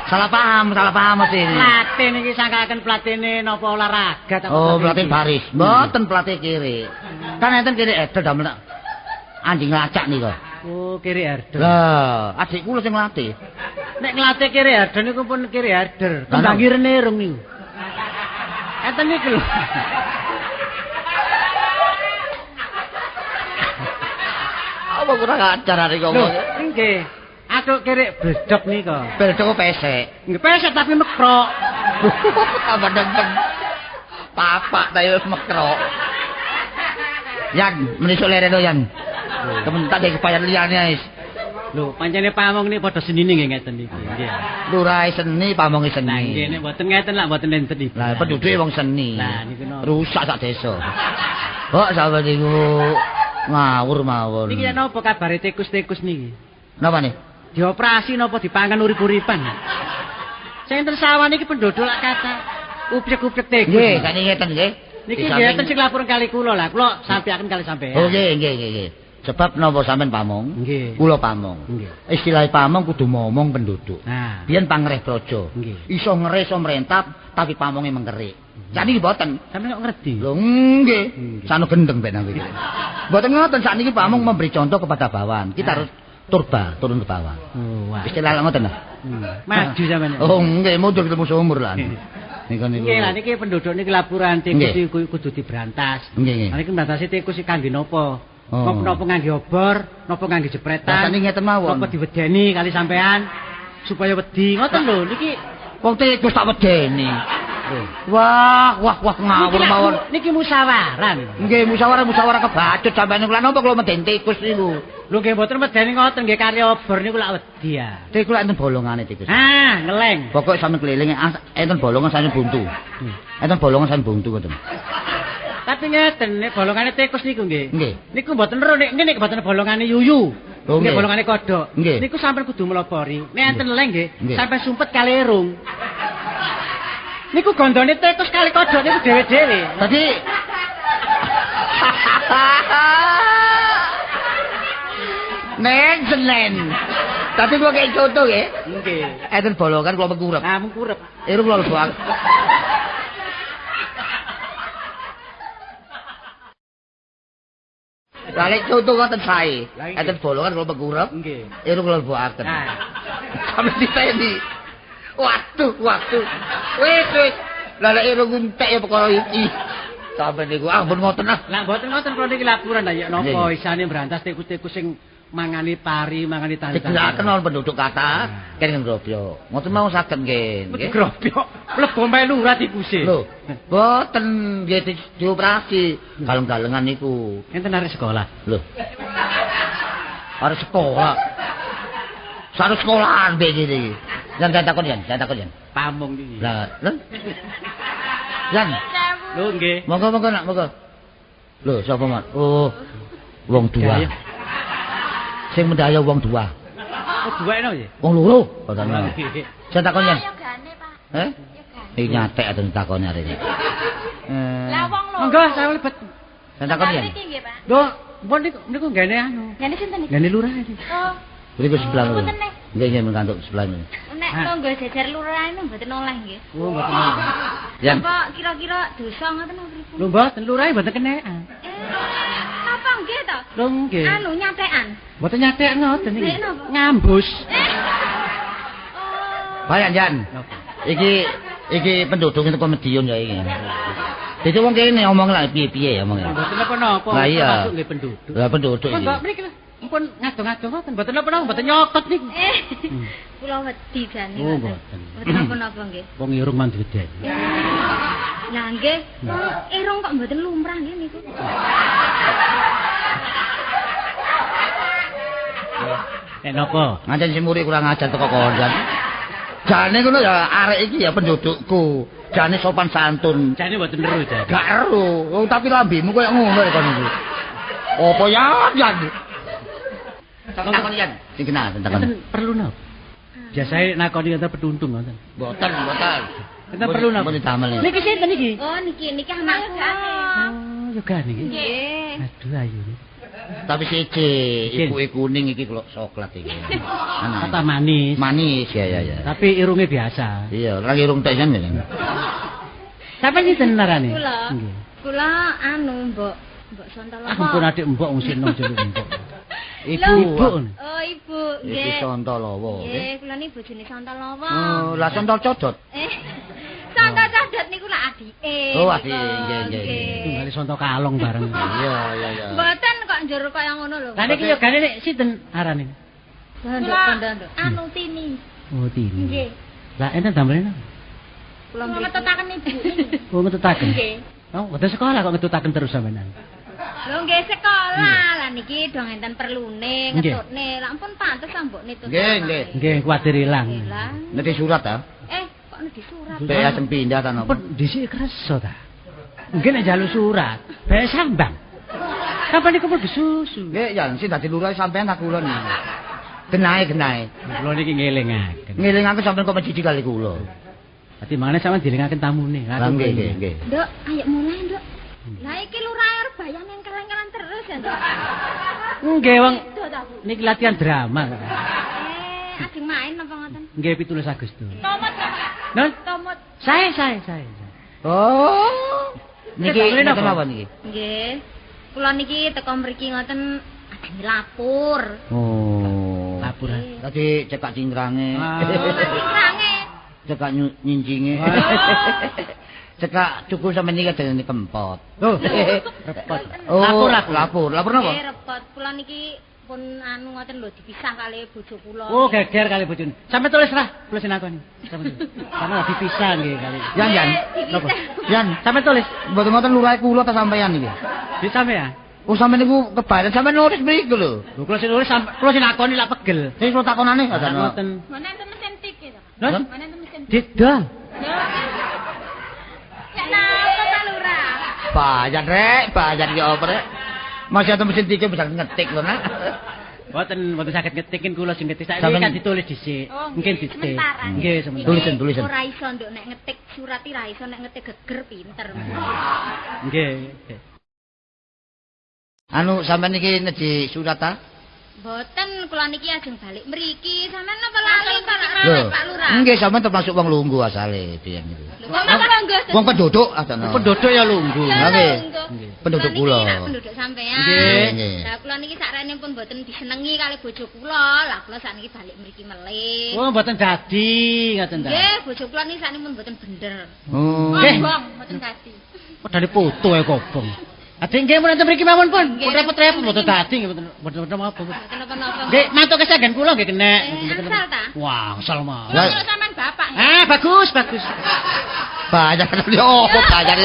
Salah paham mesti. Pelatih niki sangkaken pelatihne napa olahraga ta? Oh, pelatih baris. Mboten pelatih kiri. Kan enten kiri edel damel anjing lacak niku. Oh, kiri herder. Lah, adik kula sing nglatih. Nek nglatih kiri herder niku pun kiri herder. Kembang irene rung niku. Enten niku lho. Apa kurang ajar arek ngomong. Nggih. Aku kirik bledok nika. Bledok pesek. Nggih pesek tapi mekrok. Tambah demen. Papak ta wis mekrok. Yan, menisuk lereno Yan. Temen tak kepayan liyane wis. Lho, pancene pamong niki padha senine nggih ngeten niki. Nggih. Lurahe seni, pamonge seni. Lah nggih nek mboten ngeten lak mboten enten iki. Lah penduduke wong seni. Lah niku napa? Rusak sak desa. Kok sampeyan niku ngawur mawon. Niki napa kabare tikus-tikus niki? Napa nih? Dioperasi napa dipangan urip-uripan? Sing enten sawah niki penduduk lak kata upyek-upyek tikus. Nggih, sakniki ngeten nggih. Niki ngeten sing laporan kali kula lah, kula sampeyaken kali sampeyan. Oh nggih, nggih, nggih. Sebab napa sampean pamong? Nggih. Kula pamong. Nggih. Istilah pamong kudu momong penduduk. Nah. Biyen pangreh praja. Nggih. Iso ngereh iso merentap tapi pamonge mengkerik. Sakniki mboten. Sampeyan kok ngerti? Lho nggih. Sanu gendeng ben aku iki. Mboten ngoten sakniki pamong memberi contoh kepada bawahan. Kita harus turba turun ke bawah. Oh, wah. Istilah ngoten lho. Maju sampeyan. Oh nggih, mundur ketemu sumur lah. Niku niku. Nggih, lah niki penduduk niki laporan tikus iku kudu diberantas. Nggih, nggih. Lah niki mbrantasi tikus iki kangge napa? Oh. Napa ngangge obor, napa ngangge jepretan. Rasane ngeten mawon. Napa diwedeni kali sampean supaya wedi. Ngoten lho niki wong tikus tak wedeni. Wah, wah, wah ngawur mawon. Niki musyawarah. Nggih, musyawarah kebacut sampean niku. Lha napa kula medeni tikus niku? Lho nggih mboten medeni ngoten nggih kali obor niku lak wedi ya. Tikus lak enten bolongane tikus. Ah, ngeleng. Pokoke sampean keliling enten bolongan sampean buntu. Enten bolongan sampean buntu ngoten. Tapi ngeten nek bolongane tikus niku nggih. Nggih. Niku mboten ero nek ngene mboten bolongane yuyu. Nggih bolongane kodhok. Niku sampean kudu melopori. Nek enten leng nggih, sampean sumpet kali irung. Niku gondone tikus kali kodhok niku dhewe-dhewe. Dadi Neng Senen. Tapi kula kei contoh nggih. Nggih. Enten bolongan kula mengkurep. Ah, mengkurep. Irung kula lebok. Lah nek contoh ngoten sae. Enten bolongan kula mengkurep. Nggih. Irung kula lebokaken. Sampe diteni. Waduh, waduh. Wis, wis. Lah nek irung entek ya perkara iki. Sampe niku ah ampun ngoten ah. Lah mboten ngoten kula niki laporan lah ya napa isane mbrantas tikus-tikus sing mangani pari, mangani tani. Digeraken wonten penduduk kathah kene ngrobyok. Ngoten mau saged nggih. Nggih grobyok. Mlebu melu lurah tikuse. Lho, mboten nggih dioperasi. Galeng-galengan niku. Enten arek sekolah. Lho. Arek sekolah. Sarep sekolahan mbek ngene iki. Jan takon jan, jan takon jan. Pamong iki. Lah, lho. Jan. Lho nggih. Monggo-monggo nak, monggo. Lho, sapa Mak? Oh. Wong dua. Sing mendaya wong dua. Oh, duwe no nggih. Wong loro. Boten. Jan takon jan. Yogane, Pak. Heh? Iki nyatek aten takone arek iki. Lah wong loro. Monggo saya mlebet. Jan takon jan. Niki nggih, Pak. Lho, pun niku nggene anu. Nggene sinten niki? Nggene lurah iki. Oh. Mriku sebelah. Nggih, nggih mengkantuk sebelah. Nek tangga jajar lurah niku mboten oleh nggih. Oh, mboten oleh. Jan. Apa kira-kira dosa ngoten napa pripun? Lho mboten lurah mboten kenekan. Napa nggih to? Lho nggih. Anu nyatekan. Mboten nyatekan ngoten niki. Ngambus. Oh. Bayan Jan. Iki penduduk teko Medion ya iki. Dadi wong kene omong lah piye-piye omong. Mboten napa-napa. Lah iya. Masuk nggih penduduk. Lah penduduk iki. Mbok mriki lho. Ampun ngadong-ngadong ngoten mboten napa-napa mboten nyokot niku. Kula wedi jane. Oh mboten. Mboten napa-napa nggih. Wong irung mandu wedeni. Lah nggih, wong irung kok mboten lumrah nggih niku. Nek napa? Ngancen si murid kurang ajar teko kondan. Jane ngono ya arek iki ya pendudukku. Jane sopan santun. Jane mboten ero jane. Gak ero. Wong tapi lambemu koyo ngono kon niku. Apa ya Jan? Takon yen sing kenal takon. Enten perlu napa? Biasae nakoni enten petuntung ngoten. Mboten, mboten. Enten perlu napa? Mboten damel. Niki sinten niki? Oh, niki niki anakku. Oh, yogane iki. Nggih. Aduh ayu. Tapi siji, ibuke kuning iki kok coklat iki. Anake. Kata manis. Manis ya ya ya. Tapi irunge biasa. Iya, ora irung tek jan. Sampe sinten narane? Kula. Kula anu, Mbok. Mbok Sontolowo. Ampun adik mbok wong sing nom jeluk mbok. Ibu. Oh, ibu. Nggih. Ibu Sontolowo. Nggih, kula niki bojone Sontolowo. Oh, lah Sontol codot. Sontol codot niku lak adike. Oh, adike, nggih, nggih. Tunggale Sonto kalong bareng. Iya, iya, iya. Mboten kok njur kaya ngono lho. Lah niki yogane nek sinten arane? Kula anu Tini. Oh, Tini. Nggih. Lah enten damele napa? Kula ngetutaken ibu. Oh, ngetutaken. Nggih. Oh, mboten sekolah kok ngetutaken terus sampean. Lho nggih sekolah. Lah niki dong enten perlune ngetutne. Lah ampun pantes mbok nitut. Nggih, nggih. Nggih, kuwatir ilang. Niki surat ta? Kok niki surat? Mbek ajeng pindah ta napa? Pun dhisik kersa ta. Nggih nek njaluk surat, bae sambang. Kapan niku mlebu susu? Nggih, ya sing dadi lurah sampean ta kula niki. Genahe-genahe. Kula niki ngelingaken. Ngelingaken sampean kok menjiji kali kula. Dadi mangane sampean dilingaken tamune. Lah nggih, nggih, nggih. Nduk, ayo mulai, Nduk. Lah iki lurah arep bayang engkel-engkelan terus ya, Nduk. Nggih, wong niki latihan drama. Ajeng main napa ngoten? Nggih, 17 Agustus. Tomot. Nun? Tomot. Sae. Oh. Niki napa niki? Nggih. Kula niki teko mriki ngoten ajeng lapor. Oh. Laporan. Tadi cekak cingkrange. Oh, cingkrange. Cekak nyincinge. Cekak cukup sampeyan niki adene kempot. Loh, repot. Oh, Lapor aku. Lapor, lapor napa? Nggih repot. Kula niki pun anu ngoten lho dipisah kali bojo kula. Oh, geger kali bojone. Sampe tulis lah, kula sing nakoni. Sampe tulis. Sampe dipisah nggih kali. Yan, Yan. Napa? Yan, Sampe tulis. mboten ngoten lurahe kula ta sampeyan niki. Di sampean. Oh, sampeyan niku kebaran sampeyan nulis mriku lho. Lho kula sing nulis sampe kula sing nakoni lak pegel. Sing kula takonane Ngoten. Mana enten mesin tik ya, Pak? Lho? Mana enten mesin tik? Didol. Ya napa Pak Lurah? Bayan rek, bayan ki apa rek? Masih ada mesin tik bisa ngetik lho nak. Mboten mboten saged ngetikin kula sing ngetik. Saiki Sampeyan- kan ditulis dhisik. Oh, Mungkin nggih, dhisik. Sementara. Nggih, sementara. Tulisan, tulisan. Ora iso nduk nek ngetik surat ora iso nek ngetik geger pinter. Nggih. Anu sampeyan niki neji surat ta? Mboten kula niki ajeng balik mriki. Sampeyan napa lali Pak Lho. Pak Lurah? Nggih, sampeyan termasuk wong lungguh asale biyen niku. Lho kok malah lungguh? Wong penduduk asane. Penduduk ya lungguh. Ya, Nggih. lungguh. Penduduk Kula niki kula. rak penduduk sampean. Nggih. Nggih. Lah kula niki sakrene pun mboten disenengi kali bojo kula. Lah kula sakniki balik mriki melih. Oh, mboten dadi ngoten ta. Nggih, bojo kula niki sakniki pun mboten bener. Oh. Nggih. Kobong, mboten dadi. Padahal foto ae kobong. Ade nggih mun enten mriki mawon pun. Nggih. Pun repot-repot mboten dadi nggih mboten mboten apa. Mboten napa-napa. Nggih, mantuk kesanggen kula nggih kenek. Angsal ta? Wah, angsal mah. Lah. Kula sampean bapak nggih. Ah, bagus, bagus. Bayar yo opo bayar.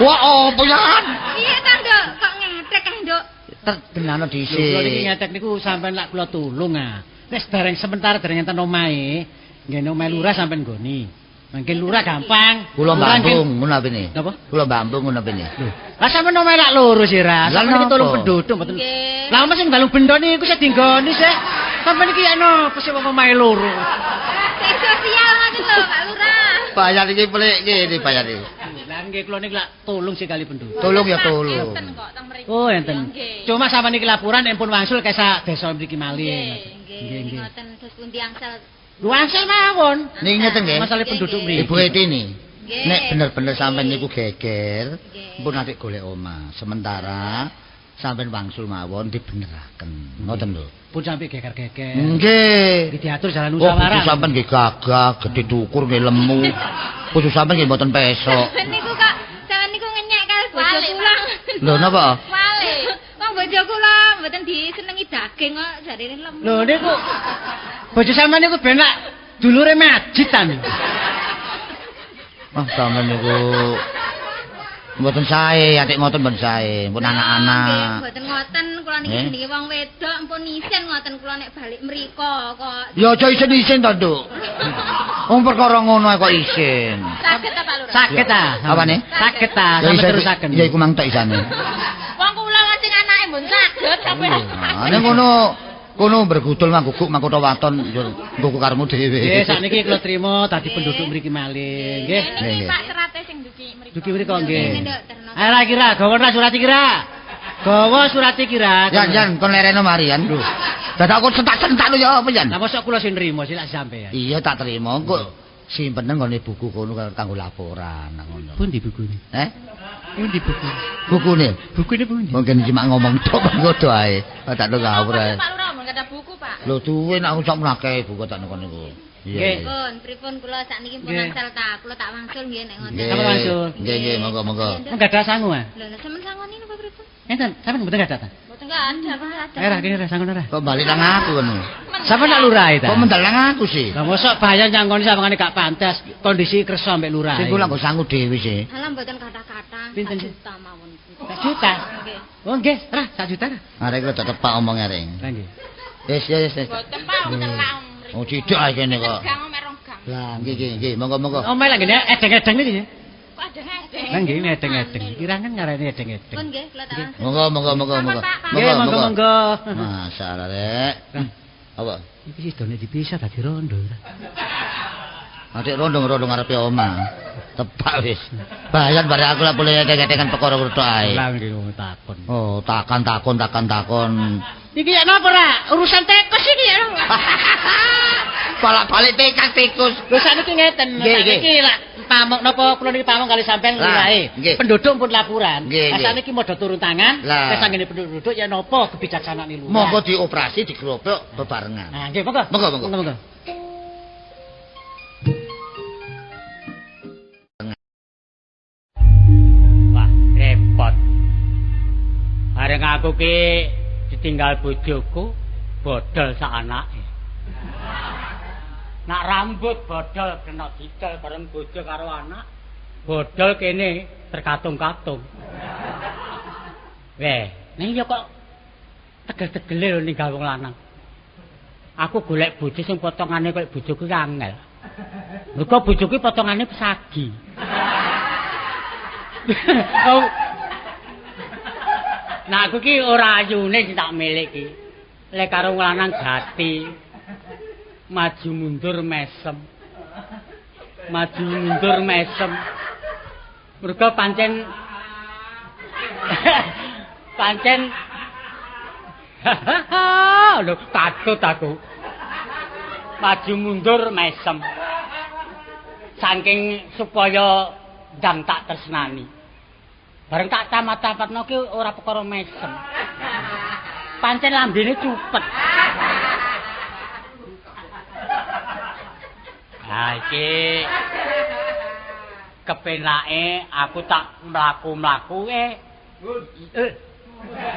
Wah, opo yan? Piye ta, Nduk? Kok ngetek ah, Nduk? Terbenano Lho, kula niki dhisik. ngetek niku sampean lak kula tulung ah. Nek dereng sementara dereng enten omahe, nggih omahe lurah sampean nggoni. Mangke lurah gampang. Kula Lurah nggih- bambung ngono apene. Napa? Kula bambung ngono apene. Lho, lah sampean omahe lak loro sih, Ra. Lah, Sampean iki tolong napa? penduduk mboten. Nggih. Lah omah sing balung bendo niku sing dinggoni sik. Sampean iki ya napa sih wong omahe loro. Sing sosial ngoten lho, Pak Lurah. Bayar iki pelik ngene bayar iki. Lah nggih kula niki lak tolong sih kali penduduk. Tolong ya tolong. Enten kok teng mriki. Oh, enten. Nggih. Cuma sampean niki laporan empun wangsul kesa desa mriki malih. Nggih, nggih ngoten terus pundi angsal. Lho angsal mawon. Niki ngeten nggih. Masalah penduduk mriki. Ibu Eti ni. Nggih. Nek bener-bener sampean niku geger, Nggih. pun nanti golek omah. Sementara sampean wangsul mawon dibeneraken. Ngoten lho. Pun sampe geger-geger. Nggih. Iki diatur jalan Oh, musyawarah. bojo sampean nggih gagah, gedhe dukur nggih lemu. Bojo sampean nggih mboten pesok. Sampeyan niku kok sampeyan niku ngenyek kali bojo Walik, kula. Lho napa? Wale. Wong bojo kula mboten disenengi daging kok jarine lemu. Lho niku bojo sampean niku ben lak dulure majid ta niku. Wah, sampean niku mboten sae, atik ngoten mboten sae, pun Nggih, anak-anak. mboten ngoten kula niki Eh? jenenge wong wedok ampun isin ngoten kula nek balik mriko kok. Ya aja isin-isin to, Nduk. Wong perkara ngono ae kok isin. Saged ta Pak Lurah? Saged ta? Apane? Saged ta, Ya sampe iso- terusaken. Ya iku mang tok isane. Wong kula sing anake mboten saged sampean. Nah, nek ngono kono bergudul mangguguk mangkota waton yo nggo karepmu dhewe. Nggih, sakniki kula trima dadi penduduk mriki malih. Nggih. Niki Nggih. Pak serate sing dugi mriko. Dugi mriko nggih. Nggih, Nduk, terno. Ayo ra kira, gawa ra surat iki ra. Gawa surat iki ra. Yan yan kon lereno mari yan. Dadak aku sentak-sentak lho ya apa yan? Lah mosok kula sing nrimo sih lak sampean. Iya tak terima kok simpen nang nggone buku kono kanggo laporan nang ngono. Pundi bukune? Eh? Pundi buku? Bukune. Bukune pundi? Mungkin cuma ngomong tok ngono ae. Tak lo ngawur ae. Pak Lurah mboten ada buku, Pak. Lho duwe nek aku sak mlake buku tak nang niku. Iya. Nggih. iya. Pripun, pripun kula sakniki pun Nggih. angsal ta, kula tak wangsul nggih nek ngoten. Nggih. Apa wangsul? Nggih nggih monggo monggo. Enggak ada sangu ah. Lho, lha sampean sangoni napa pripun? Enten, sampean mboten gak ada ta? Mboten gak ada, Pak. Eh ra kene ra sangu ra. Kok balik nang aku ngono? Sampean nak lurahe ta? Kok mendal nang aku sih? Lah mosok bayar nyangoni sawangane gak pantas, kondisi kersa ambek lurahe. Sing kula nggo sangu dhewe sih. Halah mboten kathah-kathah. Pinten sih? 1 juta mawon. Sak juta. Nggih. Oh nggih, ra sak juta ra. Arek kok tepak omong arek. Lah nggih. Wis wis wis. Mboten Pak, wong celak mriko. Oh cidhek ae kene kok. Gang omek rong gang. Lah nggih nggih nggih monggo monggo. Omahe lak ngene edeng-edeng niki nggih. Kok adeng-adeng. Lah nggih edeng-edeng. Kirangan ngarani edeng-edeng. Pun nggih kula tak wangsul. Monggo monggo monggo monggo. Nggih, monggo monggo. Masalah rek. Apa? Iki sidone dipisah dadi rondo. Ra. Adik rondo-rondo ngarepe omah. Tepak wis. Bayan bare aku lak boleh edeng-edengan perkara tok ae. Lah nggih wong takon. Oh, takan takon takan takon. Iki ya napa ra? Urusan tikus iki ya. Bolak-balik tikas tikus. Lho sakniki ngeten, Nggih, nggih. sakniki lak pamong napa kula niki pamong kali sampean Lah, lurahe. nggih. Penduduk pun laporan. Nggih, Lah nggih. sakniki modho turun tangan, Lah. wis anggene penduduk ya napa kebijaksanaan lurah. Monggo dioperasi digerobyok bebarengan. Nah, nggih, monggo. Monggo, monggo. Monggo, monggo. Bareng aku ki ditinggal bojoku, bodol sak anake. Nak rambut bodol kena dicel bareng bojo karo anak, bodol kene terkatung-katung. Weh, ning ya kok tegel-tegele lho ninggal wong lanang. Aku golek bojo sing potongane koyo bojoku ki angel. Mergo bojoku potongane pesagi. Oh. Nah aku ki ora ayune sing tak milik ki. Lek karo lanang gati. Maju mundur mesem. Maju mundur mesem. Mergo pancen pancen lho katut aku. Maju mundur mesem. Saking supaya ndang tak tresnani. Bareng tak tamat-tamatno ki ora perkara mesem. Pancen lambene cupet. Ha iki kepenake aku tak mlaku-mlaku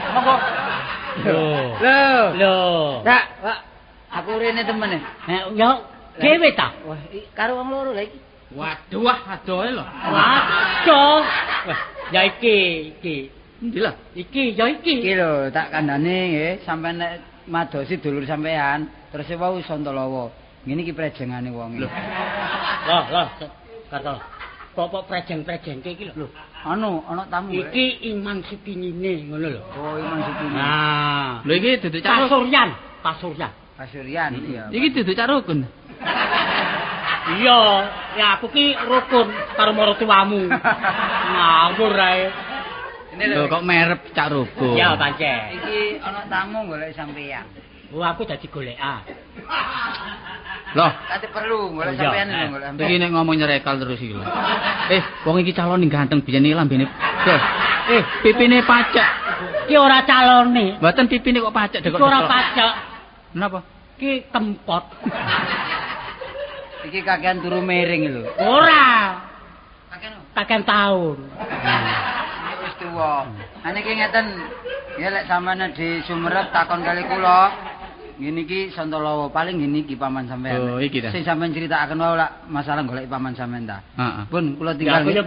Monggo. Lho. Lho. Lho. Cak, Pak. Aku rene temen e. Ya dhewe ta? Wah, karo wong loro lha iki. Waduh, wah adohe lho. Waduh. Wah, ya iki, iki. Endi lho? Iki, ya iki. Iki lho, tak kandhane nggih, sampean nek madosi dulur sampean, terus wau Santalawa. Ngene iki prejengane wong. Lho. Loh, loh, Karto. Kok prejeng-prejengke iki lho. Anu, ana tamu. Iki Iman Sukinine ngono lho. Oh, Iman Sukini. Nah. Lho iki duduk Cak Pasuryan, Pasuryan. Pasuryan, iya. Iki duduk Cak Rukun. Iya, ya aku ki rukun karo maratuwamu. Ngawur ae. Lho kok merep Cak Rukun. Ya pancen. Iki ana tamu golek sampeyan. Oh, aku dadi golekan. Loh, kate perlu golek sampean lho golek sampean. Iki nek ngomong nyerekal terus iki lho. Wong iki calon ganteng biyen iki lambene. Pipine pacek. Ki ora calone. Mboten pipine kok pacek dekok. Ora pacek. Napa? Ki kempot. Iki kakean turu miring lho. Ora. Kakean taun. Wis tuwa. Ane iki ngeten, ya lek sampeyan di Sumerep takon kali kula. Ngene iki Santalawa paling ngene iki paman sampean. Oh, iki ta. Sing sampean critakaken wae lak masalah golek paman sampean ta. Heeh. Pun kula tinggal. Ya aku yo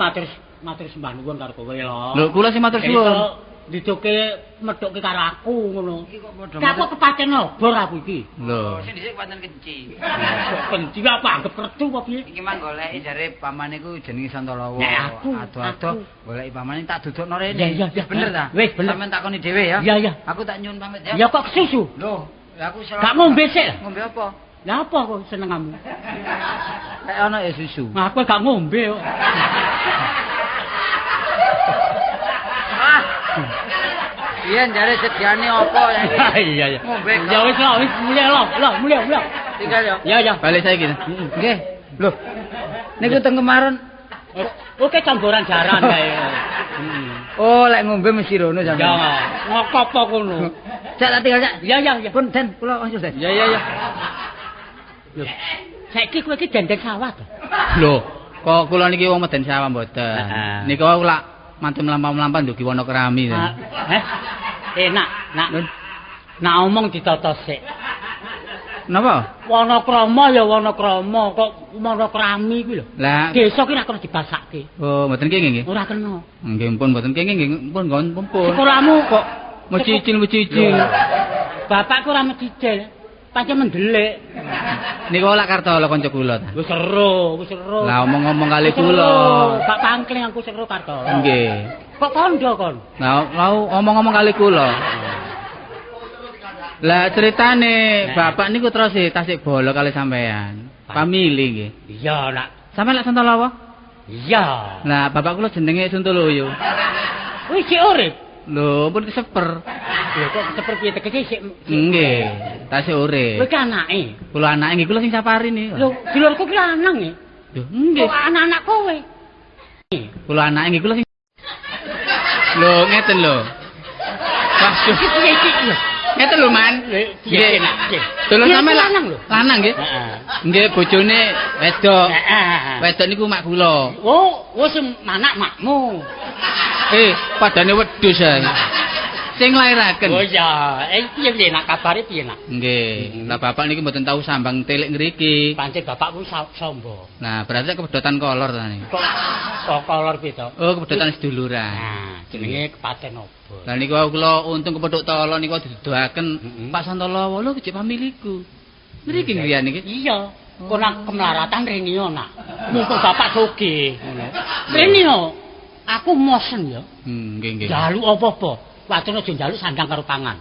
matur sembah nuwun karo kowe lho. Lho kula sing matur suwun. Dicoke methuke karo aku ngono. Iki kok padha. Aku kepancen obor aku iki. Lho. Sing dhisik pancen kenci. Kok kenci apa anggap kertu apa piye? Iki mang goleki jare paman iku jenenge Santalawa. Ado-ado goleki pamane tak dudukno rene. Bener ta? Wis bener. Sampeyan takoni dhewe ya. Iya, iya. Aku tak nyuwun pamit ya. Ya kok kesusu? Lho, aku gak ngombe sik. Ngombe apa? Lah apa kok senengamu? Lek ana ya susu. Nah, aku gak ngombe kok. Ah. Iya jare sediane apa ya iki? Iya iya. Ngombe. Ya wis lah, wis mulih lho, lho, mulih, mulih. Tinggal ya. Ya ya. Balik saiki. Nggih. Lho. Niku teng kemarin. Oke camboran jaran kae. Oh, lek ngombe mesti rono sampeyan. Ya, ngopo kono? Cak tak tinggal, Cak. Iya iya iya. Pun Den, kula langsung Den. Iya iya iya. Lho. Saiki kowe iki dendeng sawah to? Lho, kok kula niki wong meden sawah mboten. Niku wau lak mantun mlampah-mlampah ndugi wana kerami. Heh. Nak, nak. Nak omong ditata sik. Napa? Wanakrama ya wanakrama, kok wanakrami kuwi lho. Lah, desa ki ora kena dibasake. Oh, mboten kenging nggih. Ora kena. Nggih, pun mboten kenging nggih, pun nggon pun. Sekolahmu kok mecicil-mecicil. Bapakku ora mecicil. Pancen mendelik. Niku lak Kartolo kanca kula ta. Wis seru, wis seru. Lah omong-omong kali kula. Pak pangkling aku seru Kartolo. Nggih. Kok kandha kon? Lah omong-omong kali kula. Lah ceritane bapak niku terus tasik bolo kali sampean. Pamili nggih. Iya, nak. Sampeyan lak Santalawa? Iya. Lah bapak kula jenenge Suntoloyo. Wis sik urip. Lho, pun keseper. Lho kok keseper piye tegese sik? Nggih, tasik urip. Kowe ki anake. Kula anake nggih kula sing safari niku. Lho, dulurku ki lanang nggih. Lho, nggih. Kok anak-anak kowe? Kula anake nggih kula sing Lho, ngeten lho. Waduh. Ngeten lho, Man. Nggih. Dulur sampean lanang lho. Lanang nggih. Heeh. Nggih, bojone wedok. Heeh. Wedok niku mak kula. Oh, wis manak makmu. Padane wedhus ae. Sing nglairaken. Oh iya, piye nak kabare piye nak? Nggih. Lah bapak niki mboten tau sambang telik ngriki. Pancen bapakku sombong. Nah, berarti kepedotan kolor ta niki. Kok kolor piye to? Oh, kepedotan seduluran. Nah, jenenge kepaten opo? Lah niku kula untung kepethuk tolo niku diduduhaken Pak Santolowo lho kejek familiku. Ngriki ngriyane iki. Iya. Kok nang kemelaratan rene yo nak. Mumpung bapak sugih ngono. Rene yo aku mosen yo. Nggih nggih. Njaluk apa-apa. Wadon aja njaluk sandang karo pangan.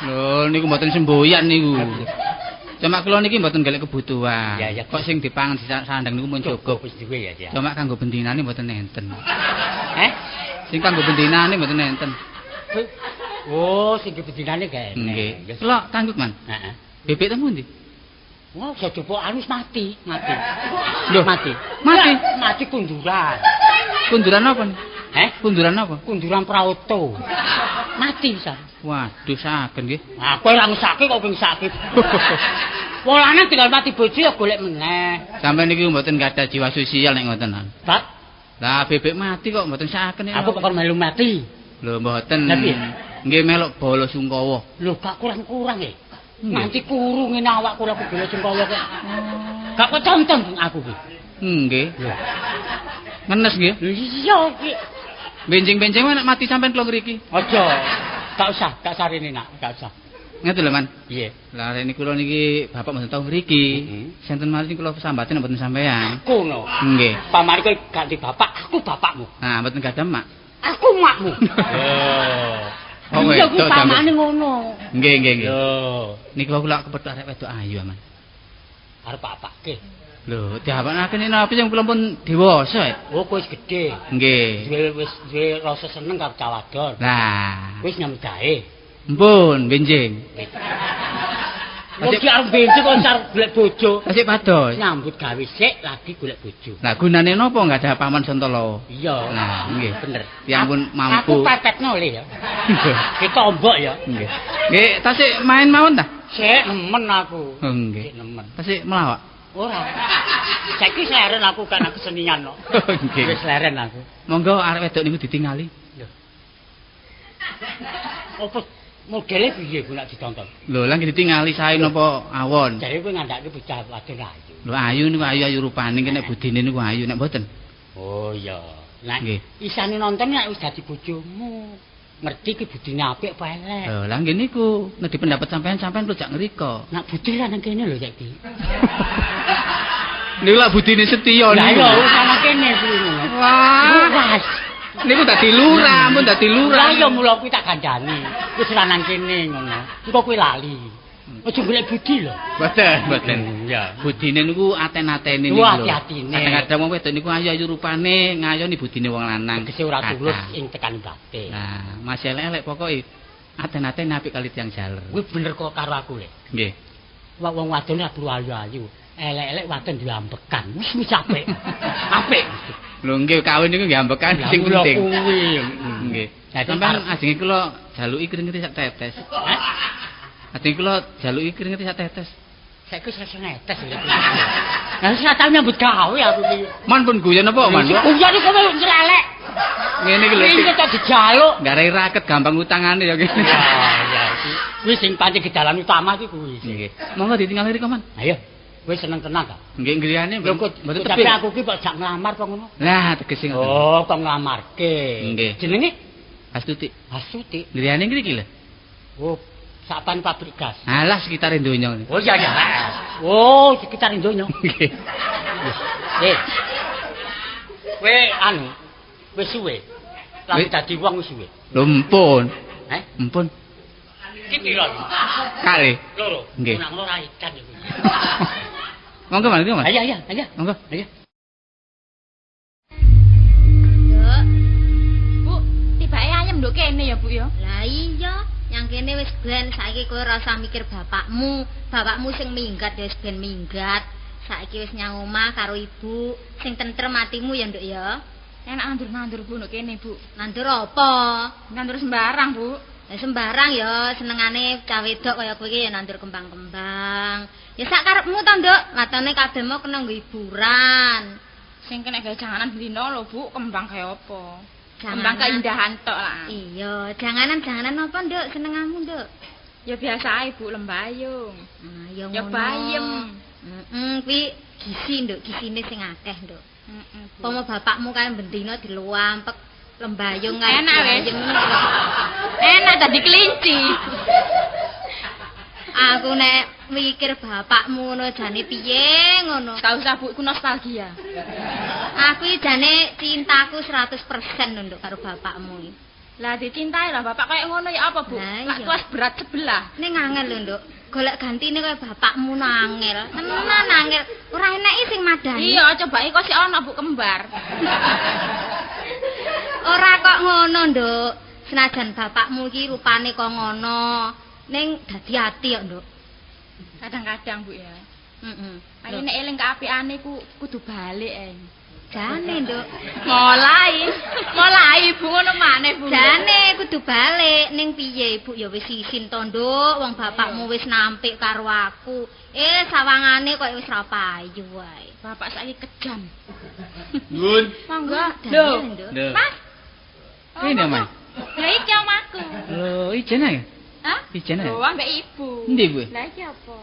Lho niku mboten semboyan niku. Cuma kula niki mboten golek kebutuhan. Ya, ya. Kok sing dipangan sandang niku mun cukup. Wis duwe ya, ya. Cuma kanggo bendinane mboten enten. Eh? Sing kanggo bendinane mboten enten. Oh, sing bendinane gak enek. Nggih. Kula tangguk, Man. Heeh. Bebek teng pundi? Wah, aja coba anu mati, mati. Loh, mati. Mati. Mati kunduran. Kunduran apa? Eh? Kunduran apa? Kunduran praoto. Mati pisan. Waduh, saken nggih. Ah, kowe ora ngesake kok kowe ngesake. Wong lanang tinggal mati bojo ya golek meneh. Sampeyan niki mboten gadah jiwa sosial nek ngoten. Bab? Lah bebek mati kok mboten saken. Aku kok melu mati. Lho mboten. Lah piye? Nggih melok bala sungkawa. Lho gak kurang-kurang e. Nganti kuru ngene awakku lho bala sungkawa kok. Gak ketonton aku ki. Nggih. Ngenes nggih. Iya iki. Benjing-benjing nek mati sampean kula ngriki. Aja. Gak usah, gak sarene nak, gak usah. Ngeten lho, Man. Piye? Lah rene kula niki bapak mboten tau ngriki. Senten malih kula sambaten mboten sampean. Aku no. Nggih. Pamane kowe gak di bapak, aku bapakmu. Nah, mboten gadah mak. Aku makmu. Oh, iya ku pamane ngono. Nggih, nggih, nggih. Lho, niku aku lak kepethuk arek wedok ayu, Man. Arep apake? Lho, diapakake napa sing kula pun dewasa e. Oh, kowe wis gedhe. Nggih. Duwe wis duwe rasa seneng karo cah wadon. Lah, wis nyambut gawe. Mpun, benjing. Wong ki arep benjing kok arep golek bojo. Tasik pados. Nyambut gawe sik lagi golek bojo. Lah gunane napa enggak ada paman Santolowo? Iya. Nah, nggih. Bener. Tiyang pun mampu. Aku pepetno le ya. Ditombok ya. Nggih. Nggih, tasik main mawon ta? Sik nemen aku. Oh, nggih. Sik nemen. Tasik melawak. Ora. Saiki leren aku kan aku kesenian kok. Nggih. Wis leren aku. Monggo arek wedok niku ditingali. Lho. Apa modele piye ku nek ditonton? Lho, lah nggih ditingali sae napa awon? Jare kowe ngandhake bocah wadon ayu. Lho ayu niku ayu-ayu rupane ki nek budine niku ayu nek mboten. Oh iya. Nek isane nonton nek wis dadi bojomu. Ngerti ki budine apik apa elek. Lho, lah nggih niku nek pendapat sampean sampean rujak ngriko. Nek budi ra nang kene lho saiki. Niku lak budine setya niku. Lah iya wis nang kene kuwi ngono. Wah. Niku dadi lurah, ampun dadi lurah. Lah iya mula kuwi tak kandhani. Wis ra nang kene ngono. Engko kuwi lali. Aja golek budi lho. Mboten, mboten. Iya. Budine niku aten-atene niku lho. Ati-atine. Kadang-kadang wong wedok niku ayu-ayu rupane ngayoni budine wong lanang. Tegese ora tulus ing tekan batin. Nah, masih elek-elek pokoke aten-atene apik kali tiyang jaler. Kuwi bener kok karo aku le. Nggih. Wong wadon ora perlu ayu-ayu. Elek-elek wadon duwe ambekan. Wis wis apik. Apik. Lho nggih kawin niku nggih ambekan sing penting. Kuwi. Nggih. Sampeyan ajenge kula jaluki kringete sak tetes. Hah? Ajenge kula jaluki kringete sak tetes. Saiki wis iso netes lho. Lah wis ora tau nyambut gawe aku iki. Man pun guyon apa, Man? Guyon iku kowe ncelelek. Ngene iki lho. Iki kok dijaluk. Garai raket gampang utangane ya kene. Ya ya iki. Kuwi sing pancen gedalan utama iki kuwi. Nggih. Monggo ditingali riko, Man. Ayo. Kowe seneng tenan ta? Nggih ngriyane mboten tepik. Tapi aku ki kok jak nglamar apa ngono? Lah tegese ngoten. Oh, kok nglamarke. Nggih. Jenenge Astuti. Astuti. Ngriyane ngriki lho. Oh, sapan pabrik gas. Alah sekitare donya ngene. Oh iya iya. Oh, sekitare donya. Nggih. Eh. Kowe anu wis suwe. Lagi dadi wong wis suwe. Lho empun. Eh? Empun. Iki piro iki? Kali. Loro. Nggih. Nang ora ikan iku. Monggo, Mas, Mas. Ayo, ayo, ayo. Monggo. Ayo. Nduk. Bu, tibake ayem nduk kene ya, Bu ya. Lah iya, nyang kene wis ben saiki kowe ora usah mikir bapakmu. Bapakmu sing minggat ya wis ben minggat. Saiki wis nyang omah karo ibu, sing tentrem atimu ya, Nduk ya. Enak nandur-nandur Bu nduk kene, Bu. Nandur apa? Nandur sembarang, Bu. Ya sembarang ya, senengane cah wedok kaya kowe iki ya nandur kembang-kembang. Ya sak karepmu to, Nduk. Watone kabeh mau kena nggo hiburan. Sing kena gawe janganan bendina lho, Bu, kembang gawe apa? Kembang keindahan tok lah. Iya, janganan-janganan apa, Nduk? Senengamu, Nduk? Ya biasa ae, Bu, lembayung. Ah, ya ngono. Ya bayem. Heeh, kuwi gizi, Nduk, gisine sing akeh, Nduk. Heeh. Pomo bapakmu kae bendina diluampek lembayung kae. Enak wis. Enak dadi kelinci. Aku nek mikir bapakmu ngono jane piye ngono. Gak usah, Bu, iku nostalgia. Aku iki jane cintaku 100% lho, Nduk, karo bapakmu iki. Lah dicintai lah bapak kayak ngono ya apa, Bu? Lah Lak tuas berat sebelah. Ning angel lho, Nduk. Golek gantine kaya bapakmu nangel. Tenan angel. Ora eneki sing madani. Iya, coba kok sik ana Bu kembar. Ora kok ngono, Nduk. Senajan bapakmu iki rupane kok ngono, ning dadi ati kok, Nduk. Kadang-kadang, Bu ya. Heeh. Ayo nek eling keapiane ku kudu balik ae. Jane, Nduk. Mulai Bu ngono maneh, Bu. Jane kudu balik ning piye, Ibu ya wis isin to, Nduk. Wong bapakmu wis nampik karo aku. Sawangane koyo wis ra payu wae. Bapak saiki kejam. Nuwun. Monggo. Lho, Lho. Mas. Kene, Mas. Lah iki omahku. Lho, ijen ae. Hah? Ijen ae. Lho, ambek ibu. Endi, Bu? Lah iki apa?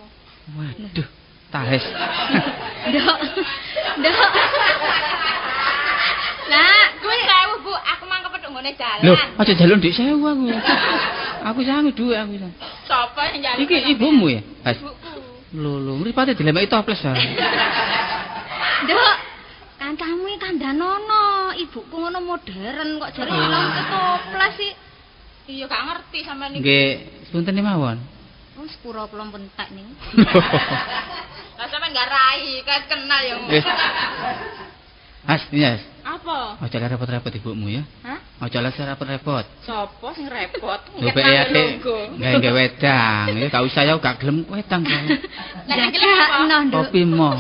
Waduh, tahes. Nduk. Nduk. Lah, kuwi 1000, Bu. Aku mang kepethuk nggone dalan. Lho, aja jaluk ndik 1000 aku. Aku sangu dhuwit aku. Sapa sing njaluk? Iki ibumu ya? Has. Ibuku. Lho, lho, mripate dilemeki toples ah. Nduk, kancamu iki kandhanono, ibuku ngono modern kok jare ilang toples sih. Iya, gak ngerti sampean niku. Nggih, sepunten mawon. Oh, sepuro kula entek niku. Lah sampean gak rai, kan kenal ya. Has, yes. Apa? Aja repot-repot ibumu ya. Hah? Aja repot-repot. Sopo sing repot? Lho ate gawe wedang, ya gak usah ya gak gelem wedang. Lah nek gelem apa? Kopi mo.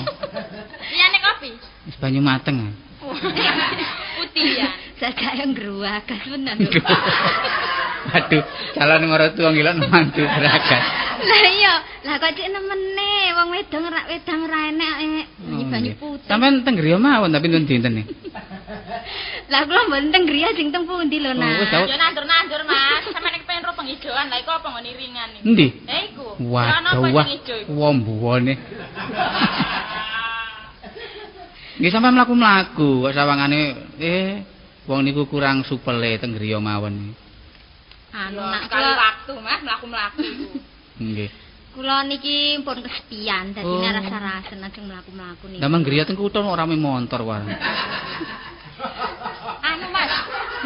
Liyane kopi. Wis banyu mateng. Putih ya. Sajake ngruwagas tenan. Aduh, calon maratuwa ngilok mantu beragas. Lah iya, lah kok cek nemene wong wedang rak wedang ra enek banyu putih. Sampeyan teng griya mawon tapi nuwun dinten iki. Lah kula mboten teng griya sing teng pundi lho, Nak. Yo nandur-nandur, Mas. Sampeyan nek pengen ro penghijoan, lah iku apa nggone iringan iki? Endi? Eh iku. Waduh, wah. Wombuwone. Nggih sampeyan mlaku-mlaku kok sawangane wong niku kurang supele teng griya mawon. Anu nak sekali waktu, Mas, mlaku-mlaku iku. Nggih. Kula niki pun kesepian dadi rasa-rasen ajeng mlaku-mlaku niki. Lah griya teng kutha ora rame montor wae. Anu Mas,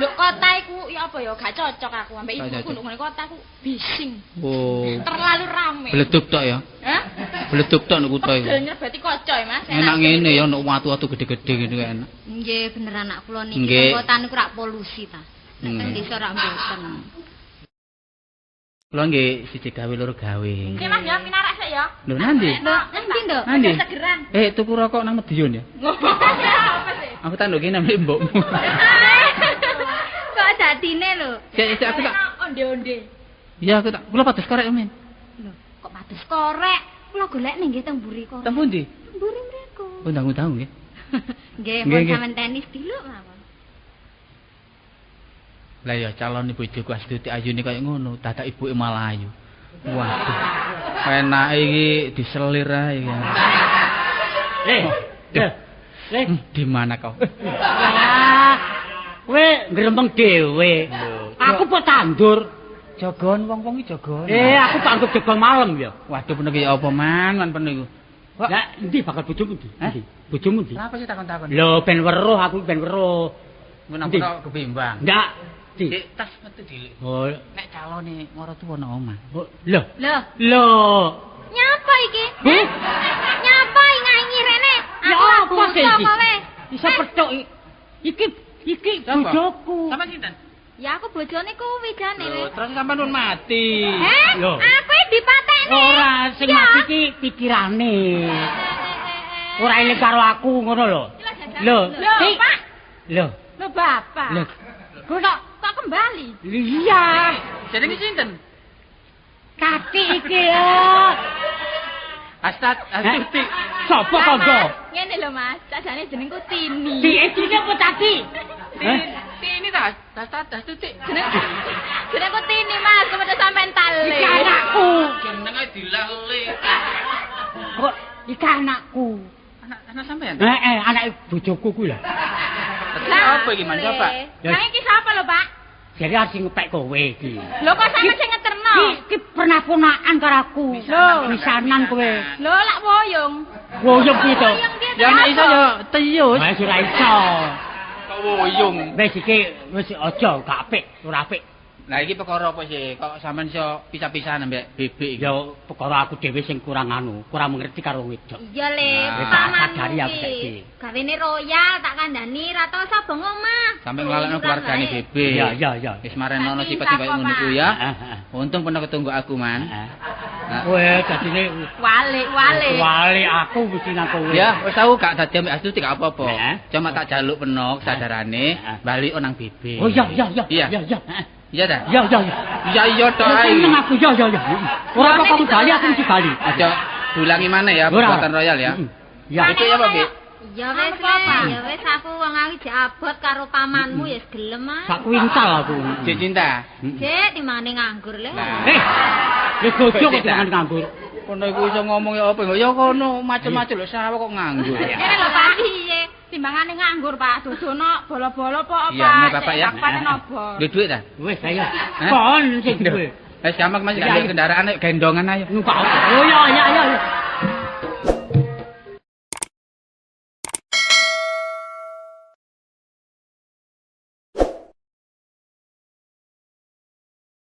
lho kota iku ya apa ya gak cocok aku ambek ibuku nduk ngene kota iku bising. Oh. Terlalu rame. Bleduk tok ya? Hah? Bleduk tok nduk kutha iku. Pegel nyerbeti kaca ya, Mas. Enak ngene ya nduk watu-watu gede-gede ngene kok enak. Nggih, bener anak kula niki kota niku rak polusi ta. Nek teng desa rak mboten. Kula nggih siji gawe loro gawe. Nggih Mas ya pinarak sik ya. Lho nanti? Nanti, Nduk. Nanti. Segeran. Tuku rokok nang Medion ya. Apa sih? Aku tak ndoki nang mbokmu. Kok dadine lho? Sik aku tak onde-onde. Iya aku tak. Kula pados korek men. Lho, kok pados korek? Kula golekne nggih teng mburi korek. Teng pundi? Mburi mriku. Oh, ndang-ndang nggih. Nggih, pun sampean tenis diluk mawon. Lah ya calon bojoku Astuti ayune kaya ngono, dadak ibuke malah ayu. Waduh. Enake iki diselir ae iki. Di mana kau? Kowe ngrembeng dhewe. Aku po tandur. Jagon wong-wong iki jagon. Aku panggep jagon malam ya. Waduh penuh iki apa man penuh iku. Lah endi bakal bojomu endi? Endi? Bojomu endi? Lah apa sih takon-takon? Lho ben weruh aku ben weruh. Ngono aku kebimbang. Ndak. Dik tas metu dilik. Oh, nek calone maratuwa nang omah. Lho. Lho. Lho. Nyapa iki? Nyapa nganyi rene? Ya Aku apa sih iki? kowe. Iso petuk iki iki bojoku. Sampeyan sinten? Ya aku bojone kuwi jane. Lho, terus sampean pun mati. Lho. Aku dipatekne. Ora sing mati iki pikirane. Ora eling karo aku ngono lho. Lho, Pak. Lho. Lho bapak. Lho. Kok kok kembali? Iya. Jenenge sinten? Kati iki ya. Astuti. Sopo kandha? Ngene lho Mas, sajane jenengku Tini. Tini apa Tati? Tini ta? Astuti. Jenengku Tini, Mas, kepethuk sampean tale. Iki anakku. Jenenge dilale. Kok iki anakku. Anak sampean? Heeh, anak bojoku kuwi lho. Lah apa iki, Mas? Pak? Lah iki sapa lho, Pak? Jadi arep sing ngepek kowe iki. Lho kok sampean sing ngeterno? Iki pernah ponakan karo aku. Lho, misanan kowe. Lho lak woyong. Woyong piye to? Ya nek iso ya teyus. Wis ora iso. Kok woyong. Wis iki wis aja gak apik, ora apik. Lah iki perkara apa sih? Kok sampean iso pisah-pisahan ambek bebek iki? Ya perkara aku dhewe sing kurang anu, kurang mengerti karo wedok. Iya le, pamanmu iki. Gawene royal tak kandhani ra tau sabong omah. Sampe nglalekno keluargane bebek. Iya, iya, iya. Wis marenono sifat sing koyo ngono iku ya. Untung pernah ketunggu aku, Man. Weh, dadine walik-walik. Walik aku mesti nang kowe. Ya, wis tau gak dadi ambek Astuti gak apa-apa. Cuma tak jaluk penok sadarane bali nang bebek. Oh iya, iya, iya. Iya, iya. Iya ta? Iya, iya, iya. Iya, iya tok ae. Seneng aku, iya, iya, iya. Ora kok kamu bali, aku mesti bali. Aja dulangi maneh ya perbuatan royal ya. Ya, itu ya, Pak, Bi. Ya wis, ya wis aku wong aku jek abot karo pamanmu ya gelem ah. Sak kuintal aku. Jek cinta. Jek timangane nganggur le. Eh. Wis bojo kok timangane nganggur. Kono iku iso ngomong ya apa? Ya kono macem-macem lho sawah kok nganggur. Kene lho Pak piye? Timbangane nganggur Pak, dodono bolo-bolo apa Iya, nek Bapak ya. Duwe dhuwit ta? Wis ayo. Kon sing duwe. Wis gampang Mas, gak kendaraan gendongan ayo. Numpak. Oh iya iya iya.